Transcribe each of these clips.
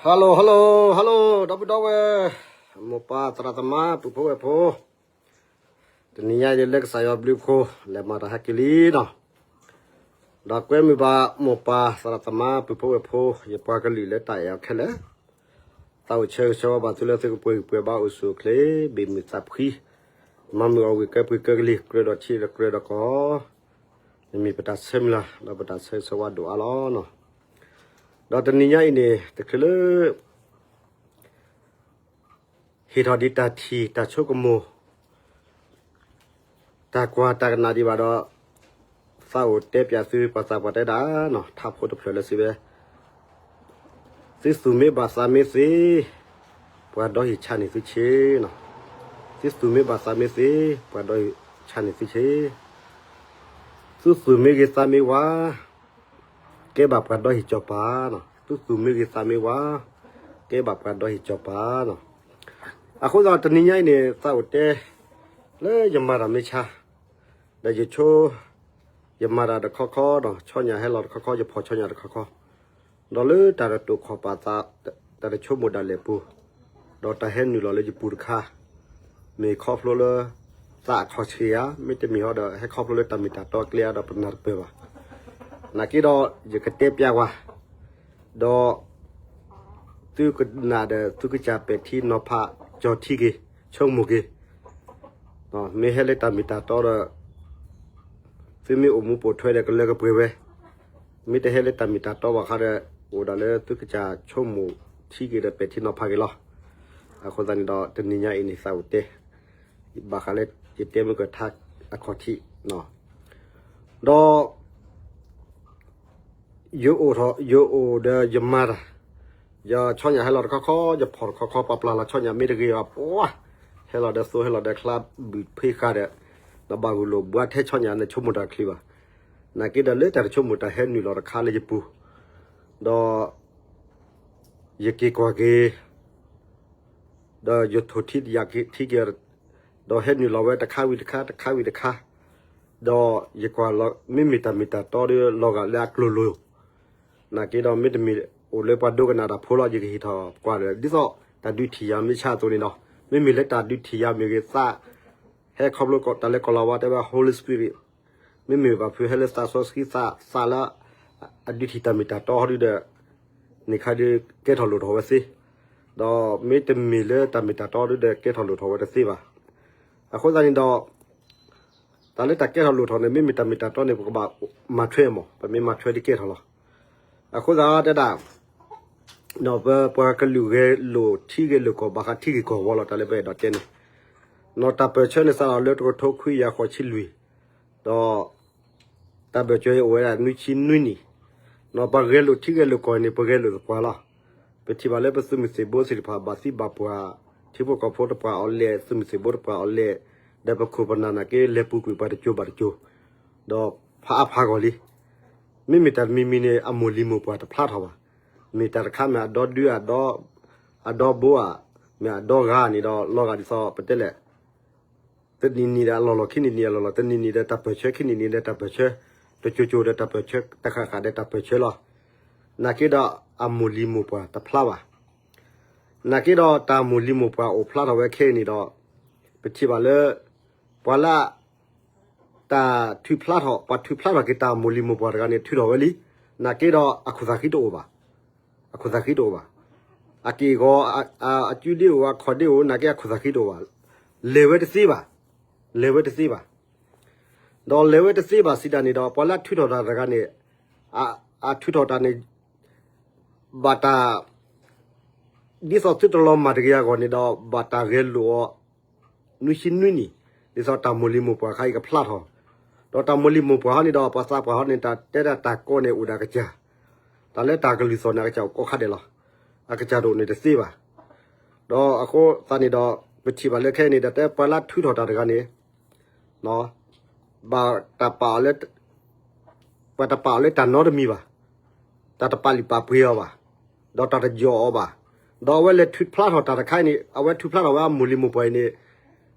Hello hello hello ဒီပုၢ်ဒီဝဲၢ် မိၢ်ပၢ်သရၣ်သမါပုၢ်ဖိဝဲၢ်ဖိ တနံၤညါအံၤလၢကစၢ်ယွၤဘျုးဖှိၣ် လဲၤမၤတၢ်ဟဲက့ၤလံနီၤ ဒီးကွဲမုာ်ဘၣ်မိၢ်ပၢ်သရၣ်သမါပုၢ်ဖိဝဲၢ်ဖိ ယပှၤကလုာ်လၢတၢ်အဲၣ်အီၤခဲလၢာ် သးအိၣ်ဆၢဂ့ၤဆၢဝါဘၣ်သုလၢသုကပှဲၤဂံၢ်ပှဲၤဘါအိၣ်ဆူၣ်အိၣ်ချ့ ဘ့ၣ်မုၢ်သးဖှံ မၤမုာ်အီၣ်ဝံၢ်ကဲပှ့ၤကဲကလံၤ ကြၢးဒီးထံဒီးကြၢးဒီးကီၢ် မ့မ့ၢ်ပတၢ်ဆၢမုၢ်လၢ် ဒီးပတၢ်ဆၢဂ့ၤဆၢဝါဒိၣ်အါလီၤနီၤ ဒီးတနံၤညါအံၤန့ၣ် တချုးလၢ ဟ့ၣ်ထီၣ်ဒံးတၢ်ထံၣ်တၢ်ဆိကမိၣ် တၢ်ကွၢ်တၢ်ကနၣ်ဒံးဘၣ်ဒီး သးအိၣ်တဲပျးသုပှၤသးပှၢ်တဲဒၣ်နီၤ ထးဖိတဖျၢၣ်လၢစံးဝဲ သုသူၣ်မ့ၢ်ဘၣ်သးမ့ၢ်သ့ ပှၤဒီဟံၣ်ဆါန့ၢ်သုဆ့နီၤ သုသူၣ်မ့ၢ်ဘၣ်သးမ့ၢ်သ့ ပှၤဒီဟံၣ်ဆါန့ၢ်သုဆ့ သုသူၣ်မ့ၢ်ဂ့ၤသးမ့ၢ်ဝါ ကဲဘၣ်ပှၤဒီဟံၣ်စီၤပၤနီၤ သုသူၣ်မ့ၢ်ဂ့ၤသးမ့ၢ်ဝါ ကဲဘၣ်ပှၤဒီဟံၣ်စီၤပၤနီၤ အဃိသတးတနံၤညါအံၤန့ၣ် သးအိၣ်တဲ လၢယမၤတၢ်မ့ၢ်ဆါ ဒီးယဆိ ယမၤတၢ်တခီခီဒီး ဆီညၣ်ဟဲလီၤတခီခီ ယဖီၣ်ဆီညၣ်တခီခီ ဒီးလၢတၢ်တတိာ်ခီၣ်ပာ်သး တၢ်တဆိကမိၣ်ဒၣ်လဲာ်ပူၤ ဒီးတၢ်ဟဲနုာ်လီၤလၢယပူၤတခါ မ့ၢ်ခီဖျိလၢ သးအခီၣ်ဆ့ၣ်ဧါ မ့တမ့ၢ်ဟီဒီး ဟဲခီဖျိလၢတၢ်မ့ၢ်တၢ်တီကျဲဧါဒီးပနၢ်တပၢၢ်ဘၣ်. နာ်က့ဒီး ယကတဲပျးကွၢ် ဒီး သုကနၣ်ဒီး သုကစၢ်ပဲာ်ထံနီၤဖး ကၠီၤထံက့ၤ ဆိကမိၣ်က့ၤ မ့ၢ်ဟဲလၢတၢ်မ့ၢ်တၢ်တီဒီး သုမ့ၢ်အိၣ်မူပိာ်ထွဲဒီးကလၢကပှဲၤဝဲ, မ့ၢ်တဟဲလၢတၢ်မ့ၢ်တၢ်တီဘၣ်ဃးဒီး အိၣ်ဒၣ်လၢသုကစၢ်ဆိကမိၣ်ထံက့ၤဒီးပဲာ်ထံနီၤဖးက့ၤလီၤ. အဃိသတးန့ၣ်ဒီး တနံၤညါအံၤန့ၣ် သးအိၣ်တဲ ဘၣ်ဃးလၢယတဲမုၢ်ကထါအခီၣ်ထံး ဒီး ယအိၣ်ထီၣ် ယအိၣ်ဒီးယမၤတၢ်, ယဆီညၣ်ဟဲလီၤတခီခီ ယဖီၣ်တခီခီ ပှၤပျၢ်လီၤဆီညၣ်မ့ၢ်တဂ့ၤဘၣ် ပှၤ ဟဲလီၤဒီးသိဟဲလီၤဒီးချါ ဘုၣ်ဖ့ဃာ်ဒီး ဒီးဘၣ်ဂုာ်လိာ်ဘှါထဲဆီညၣ်န့ၣ် ဆိကမိၣ်တၢ်တချုးဘၣ်. နာ်က့ဒီးလၢတၢ်တဆိကမိၣ်တၢ်ဟဲနုာ်လီၤတခါလၢယပူၤ, ဒီး ယက့ၤကွၢ်က့ၤ ဒီးယထိၣ်ထံယၢ်ထံက့ၤ ဒီးဟဲနုာ်လီၤဝဲတခါဝံၤတခါ တခါဝံၤတခါ, ဒီးယကွၢ်လီၤ မ့မ့ၢ်တၢ်မ့ၢ်တၢ်တီဒီးလီၤဂာ်လၢအကျိၤလိၤ, နာ်က့ဒီးမ့တမ့ၢ်အိၣ်လၢပှၤဒိကနၣ်တၢ်ဖိလီၤ ယကဟ့ၣ်ထီၣ်ကွၢ်ဒီး ဒ်သိးတၢ်ဒုးထံၣ်ယၤမ့ၢ်ဆါအသိးန့ၣ်ဒီး, မ့မ့ၢ်လၢတၢ်ဒုးထံၣ်ယၤမ့ၢ်ဂ့ၤသး ဟဲခီဖျိတၢ်လၢကီၢ်လီၤဝါတဲဝဲ Holy Spirit မ့မ့ၢ်ဘၣ်ဖုးဟဲလၢသးစီဆှံသး သးလၢ အဒုးထံၣ်တၢ်မ့ၢ်တၢ်တီဟီဒုဒီး န့ၣ်ခါဒုးကဲထီၣ်လိၣ်ထီၣ်ဝဲသ့, ဒီးမ့တမ့ၢ်လၢတၢ်မ့ၢ်တၢ်တီဒုဒီးကဲထီၣ်လိၣ်ထီၣ်ဝဲတသ့ဘၣ်. အဃိသတးန့ၣ်ဒီး တၢ်လၢတၢ်ကဲထီၣ်လိၣ်ထီၣ်န့ၣ် မ့မ့ၢ်တၢ်မ့ၢ်တၢ်တီန့ၣ် ပကဘၣ်မၤထွဲမး ပမ့ၢ်မၤထွဲဒုးကဲထီၣ်လီၤ. အဃိသတးတဲဒၣ် ဒီးပပှၤကလုာ်ဂဲၤလိာ်ထံဂဲၤလိာ်ကီၢ်ဘၣ်ဃးထံဂ့ၢ်ကီၢ်ဝီလီၤ တၢ်လၢပအဲၣ်ဒိးတဲန့ၣ်, နီၢ်တၢ်ပၢၢ်ဆၢန့ၣ်စးထီၣ်လၢတကထိခွံကယၤဃိးဆံလွံၢ်, ဒီး တၢ်ဘၢၣ်စၢၤအံၤအိၣ်ဝဲဒၣ်နွံဆံနွံနံၣ်, နီၢ်ပှၤဂဲၤလိာ်ထံဂဲၤလိာ်ကီၢ်န့ၣ် ပဂဲၤလိာ်သပှၢ်လီၤ. ပထံၣ်ဘၣ်လၢပသုးမုၢ်သံၣ်ဘိသ့ၣ်တဖၣ်ဘၣ်သံဘၣ်ပှၢ်, ထံဖိကီၢ်ဖိတပှၢ်အီၤလဲၣ် သုးမုၢ်သံၣ်ဘိတပှၢ်အီၤလဲၣ်, ဒီးပခိၣ်ပနၢ်နာ်က့လဲၤပူၤကွံာ်ပှၤတစိၤဘၣ်တစိၤ, ဒီးဖးအါဖးဂီၢ်လံ မ့မ့ၢ်တၢ်တမံၤမံၤန့ၣ် အမိၢ်လံၤမိၢ်ပှၢ်တဖျါထီၣ်ဘၣ်. မ့ၢ်တၢ်တခါမ့ၢ်အဒီဒုဧါ, အဒီဘိဧါ, မ့ၢ်အဒီဂၤန့ၣ်ဒီး လီၤဂာ်ဒ်သိးပတဲလဲၣ်, တနံၤနံၤဒီးအလီၢ်လီၢ် ခံနံၤနံၤအလီၢ်လီၢ် တနံၤနံၤဒီးတၢ်ပၢၢ်ဆၢ ခံနံၤနံၤဒီးတၢ်ပၢၢ်ဆၢ, တစိၤစိၤဒီးတၢ်ပၢၢ်ဆၢ တဃၣ်ဃၣ်ဒီးတၢ်ပၢၢ်ဆၢလီၤ. နာ်က့ဒီးအမိၢ်လံၤမိၢ်ပှၢ်တဖျါဘၣ်. နာ်က့ဒီးတၢ်မိၢ်လံၤမိၢ်ပှၢ်အိၣ်ဖျါထီၣ်ဝဲခဲအံၤန့ၣ်ဒီး ပထံၣ်ဘၣ်လၢ ပှၤလၢ တၢ်ထုးဖျါထီၣ် ပှၤထုးဖျါထီၣ်က့ၤတၢ်မိၢ်လံၤမိၢ်ပှၢ်တဂၤန့ၣ် ထုးထီၣ်ဝဲလံ. နာ်က့ဒီးအခိၣ်သးဃံတအိၣ်ဘၣ်. အခိၣ်သးဃံတအိၣ်ဘၣ်. အက့ၢ်အဂီၤ အစုဒ့အိၣ် အခီၣ်ဒ့အိၣ် နာ်က့အခိၣ်သးဃံတအိၣ်ဘၣ်. လဲၤဝဲတသ့ဘၣ်. လဲၤဝဲတသ့ဘၣ်. ဒီးလဲၤဝဲတသ့ဘၣ်စံးတၢ်န့ၣ်ဒီး ပှၤလၢအထုးထီၣ်တၢ်တဂၤန့ၣ် အထုးထီၣ်တၢ်န့ၣ် ဘၣ်တၢ် ဒ်သိးသုတလီၤမၢ်တဂ့ၤအဂီၢ်န့ၣ်ဒီး ဘၣ်တၢ်ဂဲၤလိာ်အီၤ နွံဆံနွံနံၣ်, ဒ်သိးတၢ်မိၢ်လံၤမိၢ်ပှၢ်ခါအံၤကဖျါထီၣ်, ဒီးတၢ်မိၢ်လံၤမိၢ်ပှၢ်ဟီန့ၣ်ဒီး ပှၤသးပှၢ်ဟီန့ၣ် တၢ်တဲဒၣ်တၢ်ကိးန့ၣ်အိၣ်ဒၣ်ကစၢ်, တၢ်လၢတၢ်ကလုၢ်သီၣ်န့ၣ် အကစၢ်အိၣ်ကိးခါဒဲးလီၤ. အကစၢ်တအိၣ်န့ၣ်တသ့ဘၣ်. ဒီးအဃိသတးန့ၣ်ဒီး ပထံၣ်ဘၣ်လၢခဲအံၤန့ၣ် တၢ်တဲပှၤလၢထုးထီၣ်တၢ်တဂၤန့ၣ် ဘၣ်တၢ်ပာ်အီၤလၢ ပှၤတပာ်အီၤလၢတၢ်နီတမံၤဘၣ်, တၢ်တပာ်လုၢ်ပာ်ပှ့ၤအီၤဘၣ်, ဒီးတၢ်တယီၢ်အီၤဘၣ်, ဒီးအဝဲလဲၤထုးဖျါထီၣ်တၢ်တခါအံၤန့ၣ် အဝဲထုးဖျါထီၣ်ဝဲအမိၢ်လံၤမိၢ်ပှၢ်အံၤန့ၣ်,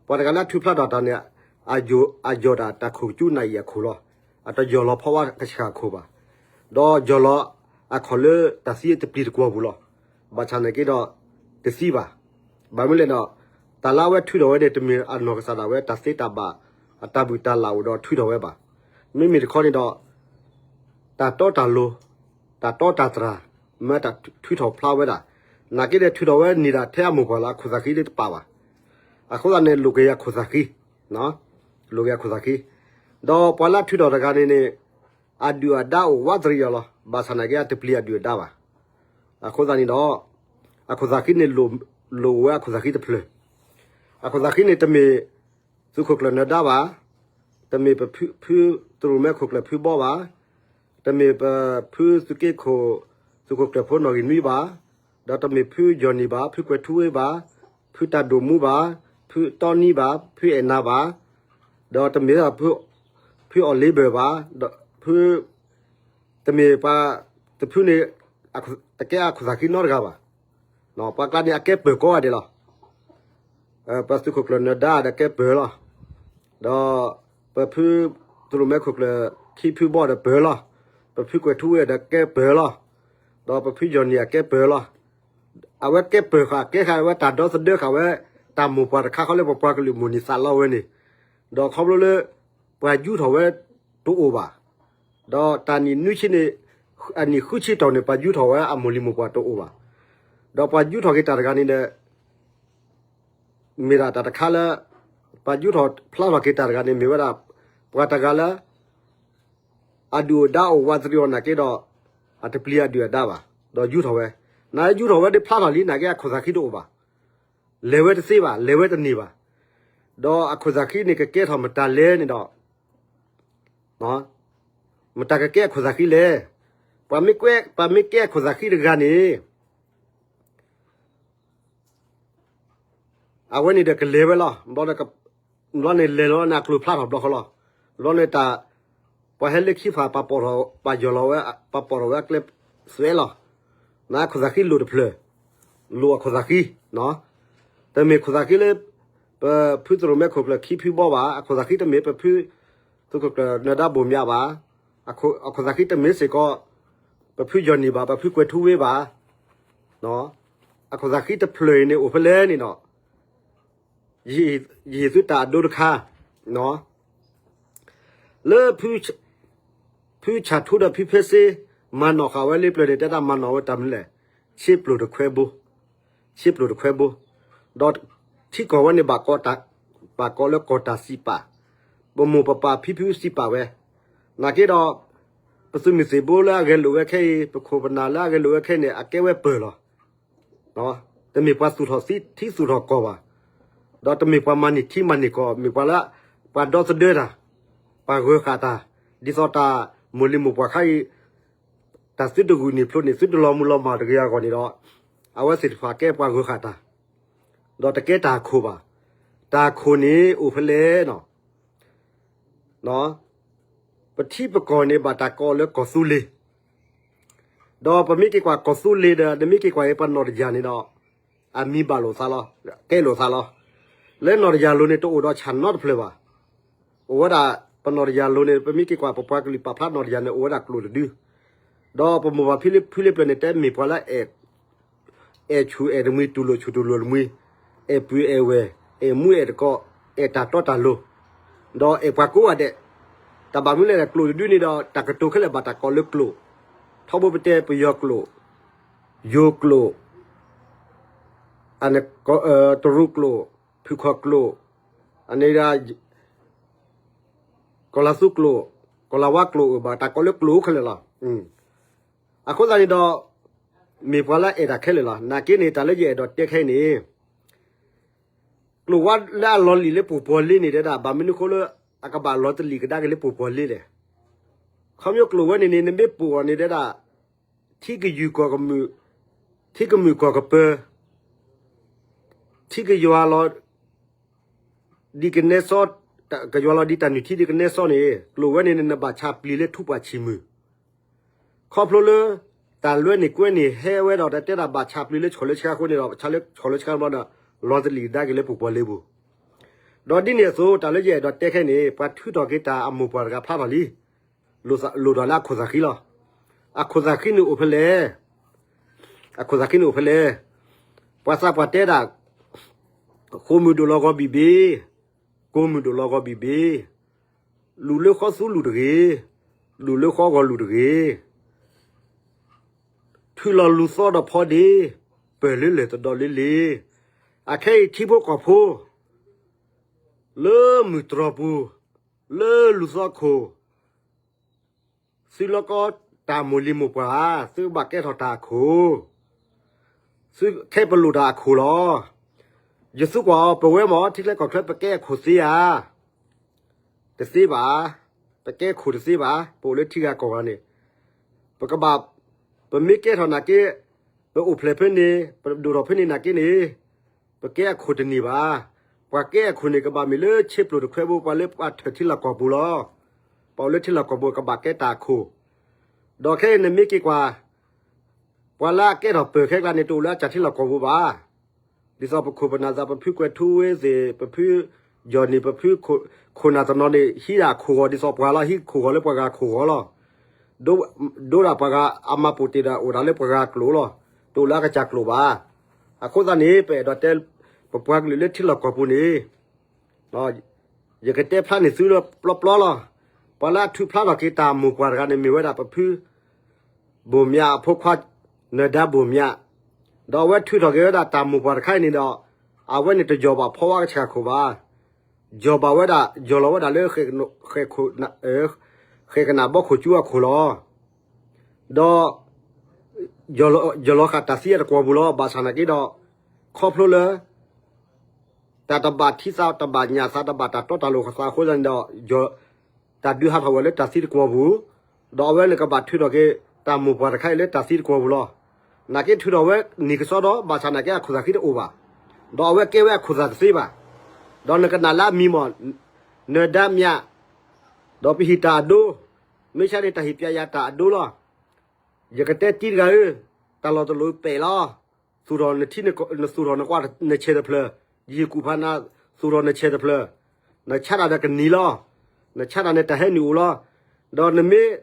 ပှၤတဂၤလၢအထုးဖျါထီၣ်တၢ်န့ၣ် အယီၢ်ဒၣ်တၢ်ခိၣ်ကစူနၣ်အံၤအခိၣ်လီၤ. အတယီၢ်လီၤဖီဝါကဆှၣ်အခိၣ်ဘၣ်, ဒီးယီၢ်လီၤအခီၣ်လၢတၢ်သံတပျံၤတကွီၢ်ပူၤလီၤ. ဘၣ်ဆၣ်နာ်က့ဒီး တသံဘၣ်. ဘၣ်မနုၤလဲၣ်ဒီး တၢ်လၢအဝဲထုးထီၣ်ဝဲန့ၣ် တမ့ၢ်အနီၢ်ကစၢ်ဒၣ်ဝဲ တၢ်သ့တၢ်ဘၣ် အတၢ်ဘူၣ်တၢ်လၢ်အိၣ်ဒီးထုးထီၣ်ဝဲဘၣ်. မ့မ့ၢ်တခီန့ၣ်ဒီး တၢ်တီတၢ်လိၤ တၢ်တီတၢ်တြၢ် မ့ၢ်တၢ်ထုးထီၣ်ဖျါဝဲဒၣ်. နာ်က့ဒီးထုးထီၣ်ဝဲန့ၢ်ဒၣ်ထဲအမိၢ်ပှၢ်လၢအခိၣ်သးဃံတပာ်ဘၣ်. အဃိသတးန့ၣ် လိၣ်က့ၤယၤခိၣ်သးဃံ, လိၣ်က့ၤယၤခိၣ်သးဃံ. ဒီးပှၤလၢထုးထီၣ်တဂၤန့ၣ်န့ၣ် အဒုၣ်အဒါအိၣ်ဝးတရံးအီၤလီၤ. ဘၣ်ဆၣ်နာ်က့အတပျံၤအဒုၣ်အဒါဘၣ်. အဃိသတးန့ၣ်ဒီး အခိၣ်သးဃံန့ၣ် လိၣ်ဝဲအခိၣ်သးဃံတဖျၢၣ်. အခိၣ်သးဃံန့ၣ် တမ့ၢ်သုးခိၣ်ကျၢၢ်နၢၤဒါဘၣ်, တမ့ၢ်ပဖုတရူးမဲခိၣ်ကျၢၢ်ဖုဘီဘၣ်, တမ့ၢ်ပဖုသုးက့ခိၣ် သုးခိၣ်ကျၢၢ်ဖိနီၣ်ဂံၢ်နွံဘၣ်, ဒီးတမ့ၢ်ဖုယီၢ်နံၣ်ဘၣ်, ဖုကွဲၤထူဝ့ဘၣ်, ဖုတၢ်ဒိၣ်မူဘၣ်, ဖုတီနံဘၣ်, ဖုအဲၣ်နၤဘၣ်, ဒီးတမ့ၢ်ဖုအီၣ်လ့ဘၢၣ်ဘၣ်, ဒီးဖု တမ့ၢ်ပှၤတဖုန့ၣ် တကဲအခိၣ်သးဃံနီတဂၤဘၣ်. ပှၤကျါန့ၣ် အကဲပၢၤကိးဂၤဒဲးလီၤ. ပသုးခိၣ်ကျၢၢ်နၢၤဒါဒီးကဲပၢၤလီၤ. ဒီးပဖုတရူးမဲခိၣ်ကျၢၢ်ခံဖုဘီဒီးပၢၤလီၤ. ပဖုကွဲၤထူဝ့ဒီးကဲပၢၤလီၤ. ဒီးပဖုယီၢ်နံၣ်အကဲပၢၤလီၤ. အဝဲကဲပၢၤဃာ်ကဲဃာ်ဝဲတၢ်ဒီသဒၢဃာ်ဝဲ တၢ်မိၢ်ပှၢ်တခါဃီလၢပပှၤကလုာ်မိၢ်န့ၢ်သးလီဝဲန့ၣ်, ဒီးခီဖျိလၢ ပှၤယူထီၣ်ဝဲတအိၣ်ဘၣ်. ဒီးတၢ်နံၣ်နွံဆံန့ၣ် အနံၣ်ဃုဆံတီၢ်န့ၣ် ပှၤယူထီၣ်ဝဲအမိၢ်လံၤမိၢ်ပှၢ်တအိၣ်ဘၣ်. ဒီးပှၤယူထီၣ်က့ၤတၢ်တဂၤန့ၣ်ဒီး မ့ၢ်ဒၣ်တၢ်တခါလၢ ပှၤယူထီၣ်ဖျါထီၣ်က့ၤတၢ်တဂၤန့ၣ် မ့ၢ်ဝဲဒၣ် ပှၤတဂၤလၢ အဒုၣ်အဒါအိၣ်ဝးတရံးအီၤနာ်က့ဒီး အတပျံၤအဒုၣ်အဒါဘၣ်. ဒီးယူထီၣ်ဝဲ, နာ်က့ယူထီၣ်ဝဲဒ်ဖျါထီၣ်လံ နာ်က့အခိၣ်သးဃံတအိၣ်ဘၣ်. လဲၤဝဲတသ့ဘၣ်, လဲၤဝဲတန့ၢ်ဘၣ်. ဒီးအခိၣ်သးဃံန့ၣ် ကကဲထီၣ်မတၤလဲၣ်န့ၣ်ဒီး မတၤကကဲအခိၣ်သးဃံလဲၣ်. ပှၤမ့ၢ်ကဲအခိၣ်သးဃံတဂၤန့ၣ် အဝဲန့ၣ်ဒီးကလဲၤဝဲလီၤ. ဘျီန့ၣ်လဲၤလီၤန့ၣ် အကျိၤဖျါထီၣ်ဘျီဃီလီၤ. ဘျီန့ၣ်တၢ် ပှၤဟဲလၢခံဖၣ် ပာ်ပီၣ်ထီၣ် ပာ်ယီၢ်လီၤဝဲ ပာ်ပီၣ်ထီၣ်ဝဲအကျဲစွဲလီၤ. နာ်အခိၣ်သးဃံလိၣ်တဖျၢၣ်, လိၣ်အခိၣ်သးဃံ, တမ့ၢ်ခိၣ်သးဃံလၢ ပဖုသရိၣ်မဲခိၣ်ကျၢၢ်ခံဖုဘီဘၣ်, အခိၣ်သးဃံတမ့ၢ်ပဖု သုးခိၣ်ကျၢၢ်နၢၤဒါဘိၣ်မၠးဘၣ်, အခိၣ်သးဃံတမ့ၢ်စ့ၢ်ကီး ပဖုယီၢ်နံၣ်ဘၣ်, ပဖုကွဲၤထူဝ့ဘၣ်, အခိၣ်သးဃံတဖျၢၣ်အံၤန့ၣ် အိၣ်ဖဲလဲၣ်န့ၣ်ဒီး ယဟ့ၣ်သုတၢ်အဒိတခါ, လၢ ဖုဆၣ်ထူဒီးဖုဖဲစ့ မၤနီၣ်ဃာ်ဝဲလၢပျၢၤန့ၣ် တဲဒၣ်မၤနီၣ်ဝဲတၢ်မနုၤလဲၣ်, ဆ့ပျိၢ်တခွဲဘိ, ဆ့ပျိၢ်တခွဲဘိ, ဒီးထံကီၢ်ဝဲန့ၣ် ဘၣ်ကိးလၢကီၢ်တၢ်စံးပာ်, ပမိၢ်ပပၢ်ဖံဖုစံးပာ်ဝဲ, နာ်က့ဒီး ပသုးမုၢ်သံၣ်ဘိလၢအဂဲၤလိာ်ဝဲခဲအံၤ ပခိၣ်ပနၢ်လၢအဂဲၤလိာ်ဝဲခဲအံၤန့ၣ် အကဲဝဲပၢၢ်လီၤ. တမ့ၢ်ပှၤသူၣ်ထီၣ်ထံသူၣ်ထီၣ်ကီၢ်ဘၣ်, ဒီးတမ့ၢ်ပှၤမၤန့ၢ်ထံမၤန့ၢ်ကီၢ်, မ့ၢ်ပှၤလၢ ပှၤဒီသဒၢတၢ်, ပှၤဂၢၤဃာ်တၢ်, ဒ်သိးတၢ်မိၢ်လံၤမိၢ်ပှၢ်ခါအံၤ တၢ်သုတဂုာ်န့ၢ်ဖျိးန့ၢ် သုတလီၤမုၢ်လီၤမၢ်တဂ့ၤအဂီၢ်န့ၣ်ဒီး အဝဲသ့ၣ်တဖၣ်ကဲပှၤဂၢၤဃာ်တၢ်, ဒီးတကဲတၢ်ခိၣ်ဘၣ်. တၢ်ခိၣ်န့ၣ်အိၣ်ဖဲလဲၣ်နီၤ ပထံပကီၢ်န့ၣ် ဘၣ်တၢ်ကိးလၢကီၢ်သူလ့ၤ, ဒီးပမ့ၢ်က့ၤကွၢ်ကီၢ်သူလ့ၤဒီး နမ့ၢ်က့ၤကွၢ်အံၤပနီၢ်တယၢ်န့ၣ်ဒီး အမံၤဘၣ်လိာ်သးလီၤ, ကဲလိာ်သးလီၤ. လၢနီၢ်တယၢ်လိၤန့ၣ် တအိၣ်ဒီးဆၣ်နီတဖျၢၣ်ဘၣ်. အိၣ်ဝဲဒၣ်ပနီၢ်တယၢ်လိၤန့ၣ် ပမ့ၢ်က့ၤကွၢ်ပပှၤကလုာ်ပာ်ဖျါနီၢ်တယၢ်န့ၣ် အိၣ်ဝဲဒၣ်ကျိာ်တဒု, ဒီးပမိၢ်ပၢ်ဖံလ့ဖုလ့ပျၢၤန့ၣ် တဲမ့ၢ်ပှၤလၢ အဲၣ်ဆူၣ်အဲၣ်တမှံၤ တူၢ်လိာ်ဆူၣ်တူၢ်လိာ်တမှံၤ, အဲၣ်ပုၢ်အဲၣ်ဝဲၢ်, အဲၣ်မူအဲၣ်တကိး, အဲၣ်တၢ်တီတၢ်လိၤ, ဒီးအဲၣ်ပှၤကိးဂၤဒဲး, တၢ်ဘၣ်မနုၤလဲၣ် ကျိာ်တဒုန့ၣ်ဒီး တၢ်ကတိၤခဲလၢာ်ဘၣ်တၢ်ကိးလၢကျိာ်, ထီဘိပတဲပယီၤကျိာ်, ယိၤကျိာ်, တရူးကျိာ်, ဖုၣ်ခီၣ်ကျိာ်, အန့ၣ်ဒၣ် ကီၢ်လၤသူကျိာ်, ကီၢ်လၤဝါကျိာ် ဘၣ်တၢ်ကိးလၢကျိာ်ခဲလၢာ်လီၤ. အဃိသတးန့ၣ်ဒီး မ့ၢ်ပှၤလၢအဲၣ်တၢ်ခဲလၢာ်လီၤ. နာ်က့န့ၣ် တၢ်လၢယအဲၣ်ဒိးတဲခဲအံၤန့ၣ် ကျိာ်ဝါလၢအလီၤလံာ်လၢပှိၤပှီၤလ့န့ၣ်တဲဒၣ် ဘၣ်မနုၤအဃိလၢ အကဘၣ်လီၤတလံာ်ကဒါက့ၤလၢပှိၤပှီၤလ့လဲၣ်. ခီဖျိကျိာ်ဝဲန့ၣ်န့ၣ် နမ့ၢ်ပိာ်အီၤန့ၣ်တဲဒၣ် ထံကယုၢ်ကီၢ်ကမုာ်, ထံကမုာ်ကီၢ်ကပၢၤ, ထံကယွၤလီၤ ဒ်ကနဲစီ, ကယွၤလီၤဒ်တၢ်နုၢ်ထံဒ်ကနဲစီန့ၣ် ကျိာ်ဝဲန့ၣ်န့ၣ် နဘၣ်ဆၣ်ပျံၤလၢထူပှၢ်ဆံးမုၢ်. ခီဖျိလၢ တၢ်လွဲန့ၢ်ကွဲန့ၢ်ဟဲဝဲဒီး တၢ်တဲဒၣ်ဘၣ်ဆၣ်ပျံၤလၢဆှီၣ်လၢဆှါအဃိန့ၣ်ဒီး ဆၣ်လၢဆှီၣ်လၢဆှါဘျီဒီး လီၤတလံာ်ကဒါက့ၤလၢပှိၤပှီၤလ့ပူၤ. ဒီးဒ်န့ၣ်အသိး တၢ်လၢယအဲၣ်ဒိးတဲခဲအံၤန့ၣ် ပှၤထုးထီၣ်က့ၤတၢ်အမိၢ်ပှၢ်တဂၤဖျါထီၣ်လံ. လိၣ်ထီၣ်လၢအခိၣ်သးဃံလီၤ. အခိၣ်သးဃံန့ၣ်အိၣ်ဖဲလဲၣ်. အခိၣ်သးခံန့ၣ်အိၣ်ဖဲလဲၣ်. ပှၤသးပှၢ်တဲဒၣ်, ဃိာ်မုၢ်ဒိၣ်လီၤဂီၤဘံၣ်ဘ့ၣ်, ကိၢ်မုၢ်ဒိၣ်လီၤဂီၤဘံၣ်ဘ့ၣ်, လူၣ်လၢဃီသူလူၣ်တဂ့ၤ, လူၣ်လၢဃီဂီၤလူၣ်တဂ့ၤ, ထုးလီၤလူၤသီဒီးဖီဒ့, ပၢၢ်လၢလၢၢ်တဒီးလ့လ့, အခဲအံၤထံဖိကီၢ်ဖိ လၢမုၢ်တြီၤပူၤ, လၢလူၤသီခိၣ်, သုလီၢ်ကီတၢ်မိၢ်လံၤမိၢ်ပှၢ်ဧါ, သုကဘၣ်ကဲထီၣ်တၢ်အခိၣ်, သုခဲပလိာ်တၢ်အခိၣ်လီၤ. ယသူကွၢ်အီၤ ပဝဲမ့ၢ်ထံချၢကီၢ်ချၢ ပကဲအခိၣ်သ့ဧါ, တသ့ဘၣ်, ပကဲခိၣ်တသ့ဘၣ်, ပအိၣ်လၢထံဂၤကီၢ်ဂၤန့ၣ်, ပကဘၣ်, ပမ့ၢ်ကဲထီၣ်နာ်က့, ပအိၣ်ဖျဲၣ်ဖဲန့ၣ် ပဒိၣ်ထီၣ်ဖဲန့ၣ်နာ်က့န့ၣ်, ပကဲအခိၣ်တန့ၢ်ဘၣ်. ပှၤကဲအခိၣ်န့ၣ် ကဘၣ်မ့ၢ်လၢဆ့ပျိၣ်တခွဲဘိ ပှၤလၢပှၤထၢၣ်ထံလီၢ်ကီၢ်ပူၤလီၤ. ပှၤအိၣ်လၢထံလီၢ်ကီၢ်ပူၤ ကဘၣ်ကဲတၢ်အခိၣ်, ဒီးခဲအံၤနမ့ၢ်က့ၤကွၢ် ပှၤလၢအကဲထီၣ်ပၢၢ်ခဲကျါန့ၣ် တအိၣ်လၢအကၢ်ထံလီၢ်ကီၢ်ပူၤဘၣ်. ဒ်သိးပခိၣ်ပနၢ်သး ပဖုကွဲၤထူဝ့သ့ၣ် ပဖုယီၢ်နံၣ် ပဖုခိၣ်နၢ်တနီၤန့ၣ် ဟံးဒၣ်အခိၣ်ဂီၤ ဒ်သိးပှၤလီၤ ဟံးခိၣ်ဂီၤလၢပှၤဂၤခိၣ်ဂီၤလီၤ. ဒိဒၣ်ပှၤဂၤအမၤပိာ်တ့ၢ်ဒီး အိၣ်ဒၣ်လၢပှၤဂၤကျိာ်လီၤ. တအိၣ်လၢအကစၢ်ကျိာ်ဘၣ်. အဃိသတးန့ၣ် ပအဲၣ်ဒိးတဲ ပပှၤကလုာ်လၢထံလီၢ်ကီၢ်ပူၤန့ၣ် ယကတဲဖျါန့ၢ်သုလၢပျီပျီလီၤ. ပှၤလၢအထုးဖျါထီၣ်က့ၤတၢ်မိၢ်ပှၢ်တဂၤန့ၣ် မ့ၢ်ဝဲဒၣ်ပဖု ဘိၣ်မၠးအဖိခွါ နၢၤဒါဘိၣ်မၠး, ဒီးအဝဲထုးထီၣ်က့ၤဝဲဒၣ်တၢ်မိၢ်ပှၢ်တခါအံၤန့ၣ်ဒီး အဝဲန့ၣ်တယီၢ်ဘၣ်ဖီဝါကဆှၣ်ခိၣ်ဘၣ်. ယီၢ်ဘၣ်ဝဲဒၣ် ယီၢ်လီၤဝဲဒၣ်လၢ ဃဲၤကနၣ်ဘီခိၣ်ကၠူအခိၣ်လီၤ. ဒီး ယီၢ်လီၤဃာ်တၢ်သံအတကွီၢ်ပူၤလီၤ. ဘၣ်ဆၣ်နာ်က့ဒီး ခီဖျိလၢ တၢ်တဘၣ်ထံသးတဘၣ်ညၣ်သးတဘၣ်တၢ်တီတၢ်လိၤသးအဃိသတးန့ၣ်ဒီး တၢ်ဒုးဟးထီၣ်ဝဲလၢတၢ်သံတကွီၢ်ပူၤ, ဒီးအဝဲန့ၣ်ကဘၣ်ထုးထီၣ်က့ၤ တၢ်မိၢ်ပှၢ်တခါအံၤလၢတၢ်သံတကွီၢ်ပူၤလီၤ. နာ်က့ထုးထီၣ်ဝဲနံၣ်ကစီဒီး ဘၣ်ဆၣ်နာ်က့အခိၣ်သးခံတအိၣ်ဘၣ်, ဒီးအဝဲကဲဝဲအခိၣ်သးတသ့ဘၣ်. ဒီးနကနၣ်လၢအမံၤမ့ၢ် နၢၤဒါမၠး, ဒီးပဟံၣ်တၢ်အဒိ, မ့ၢ်ဆါန့ၣ် တၢ်ဟ့ၣ်ပျဲယၤတၢ်အဒိလီၤ. ယကတဲတံၤတဂၤဧၢ, တၢ်လီၢ်တလီၢ်ပဲာ်လီၤ. သူၣ်ထီၣ်နထံ နသူၣ်ထီၣ်နကွၢ်နဆဲးတဖျၢၣ်, ယဟံၣ်ကူၣ်ဖးနၤ သူၣ်ထီၣ်နဆဲးတဖျၢၣ်, နဆါတၢ်ဒီးကနံၤလီၤ. နဆါတၢ်န့ၣ်တၢ်ဟဲနုာ်အိၣ်လီၤ. ဒီးနမ့ၢ်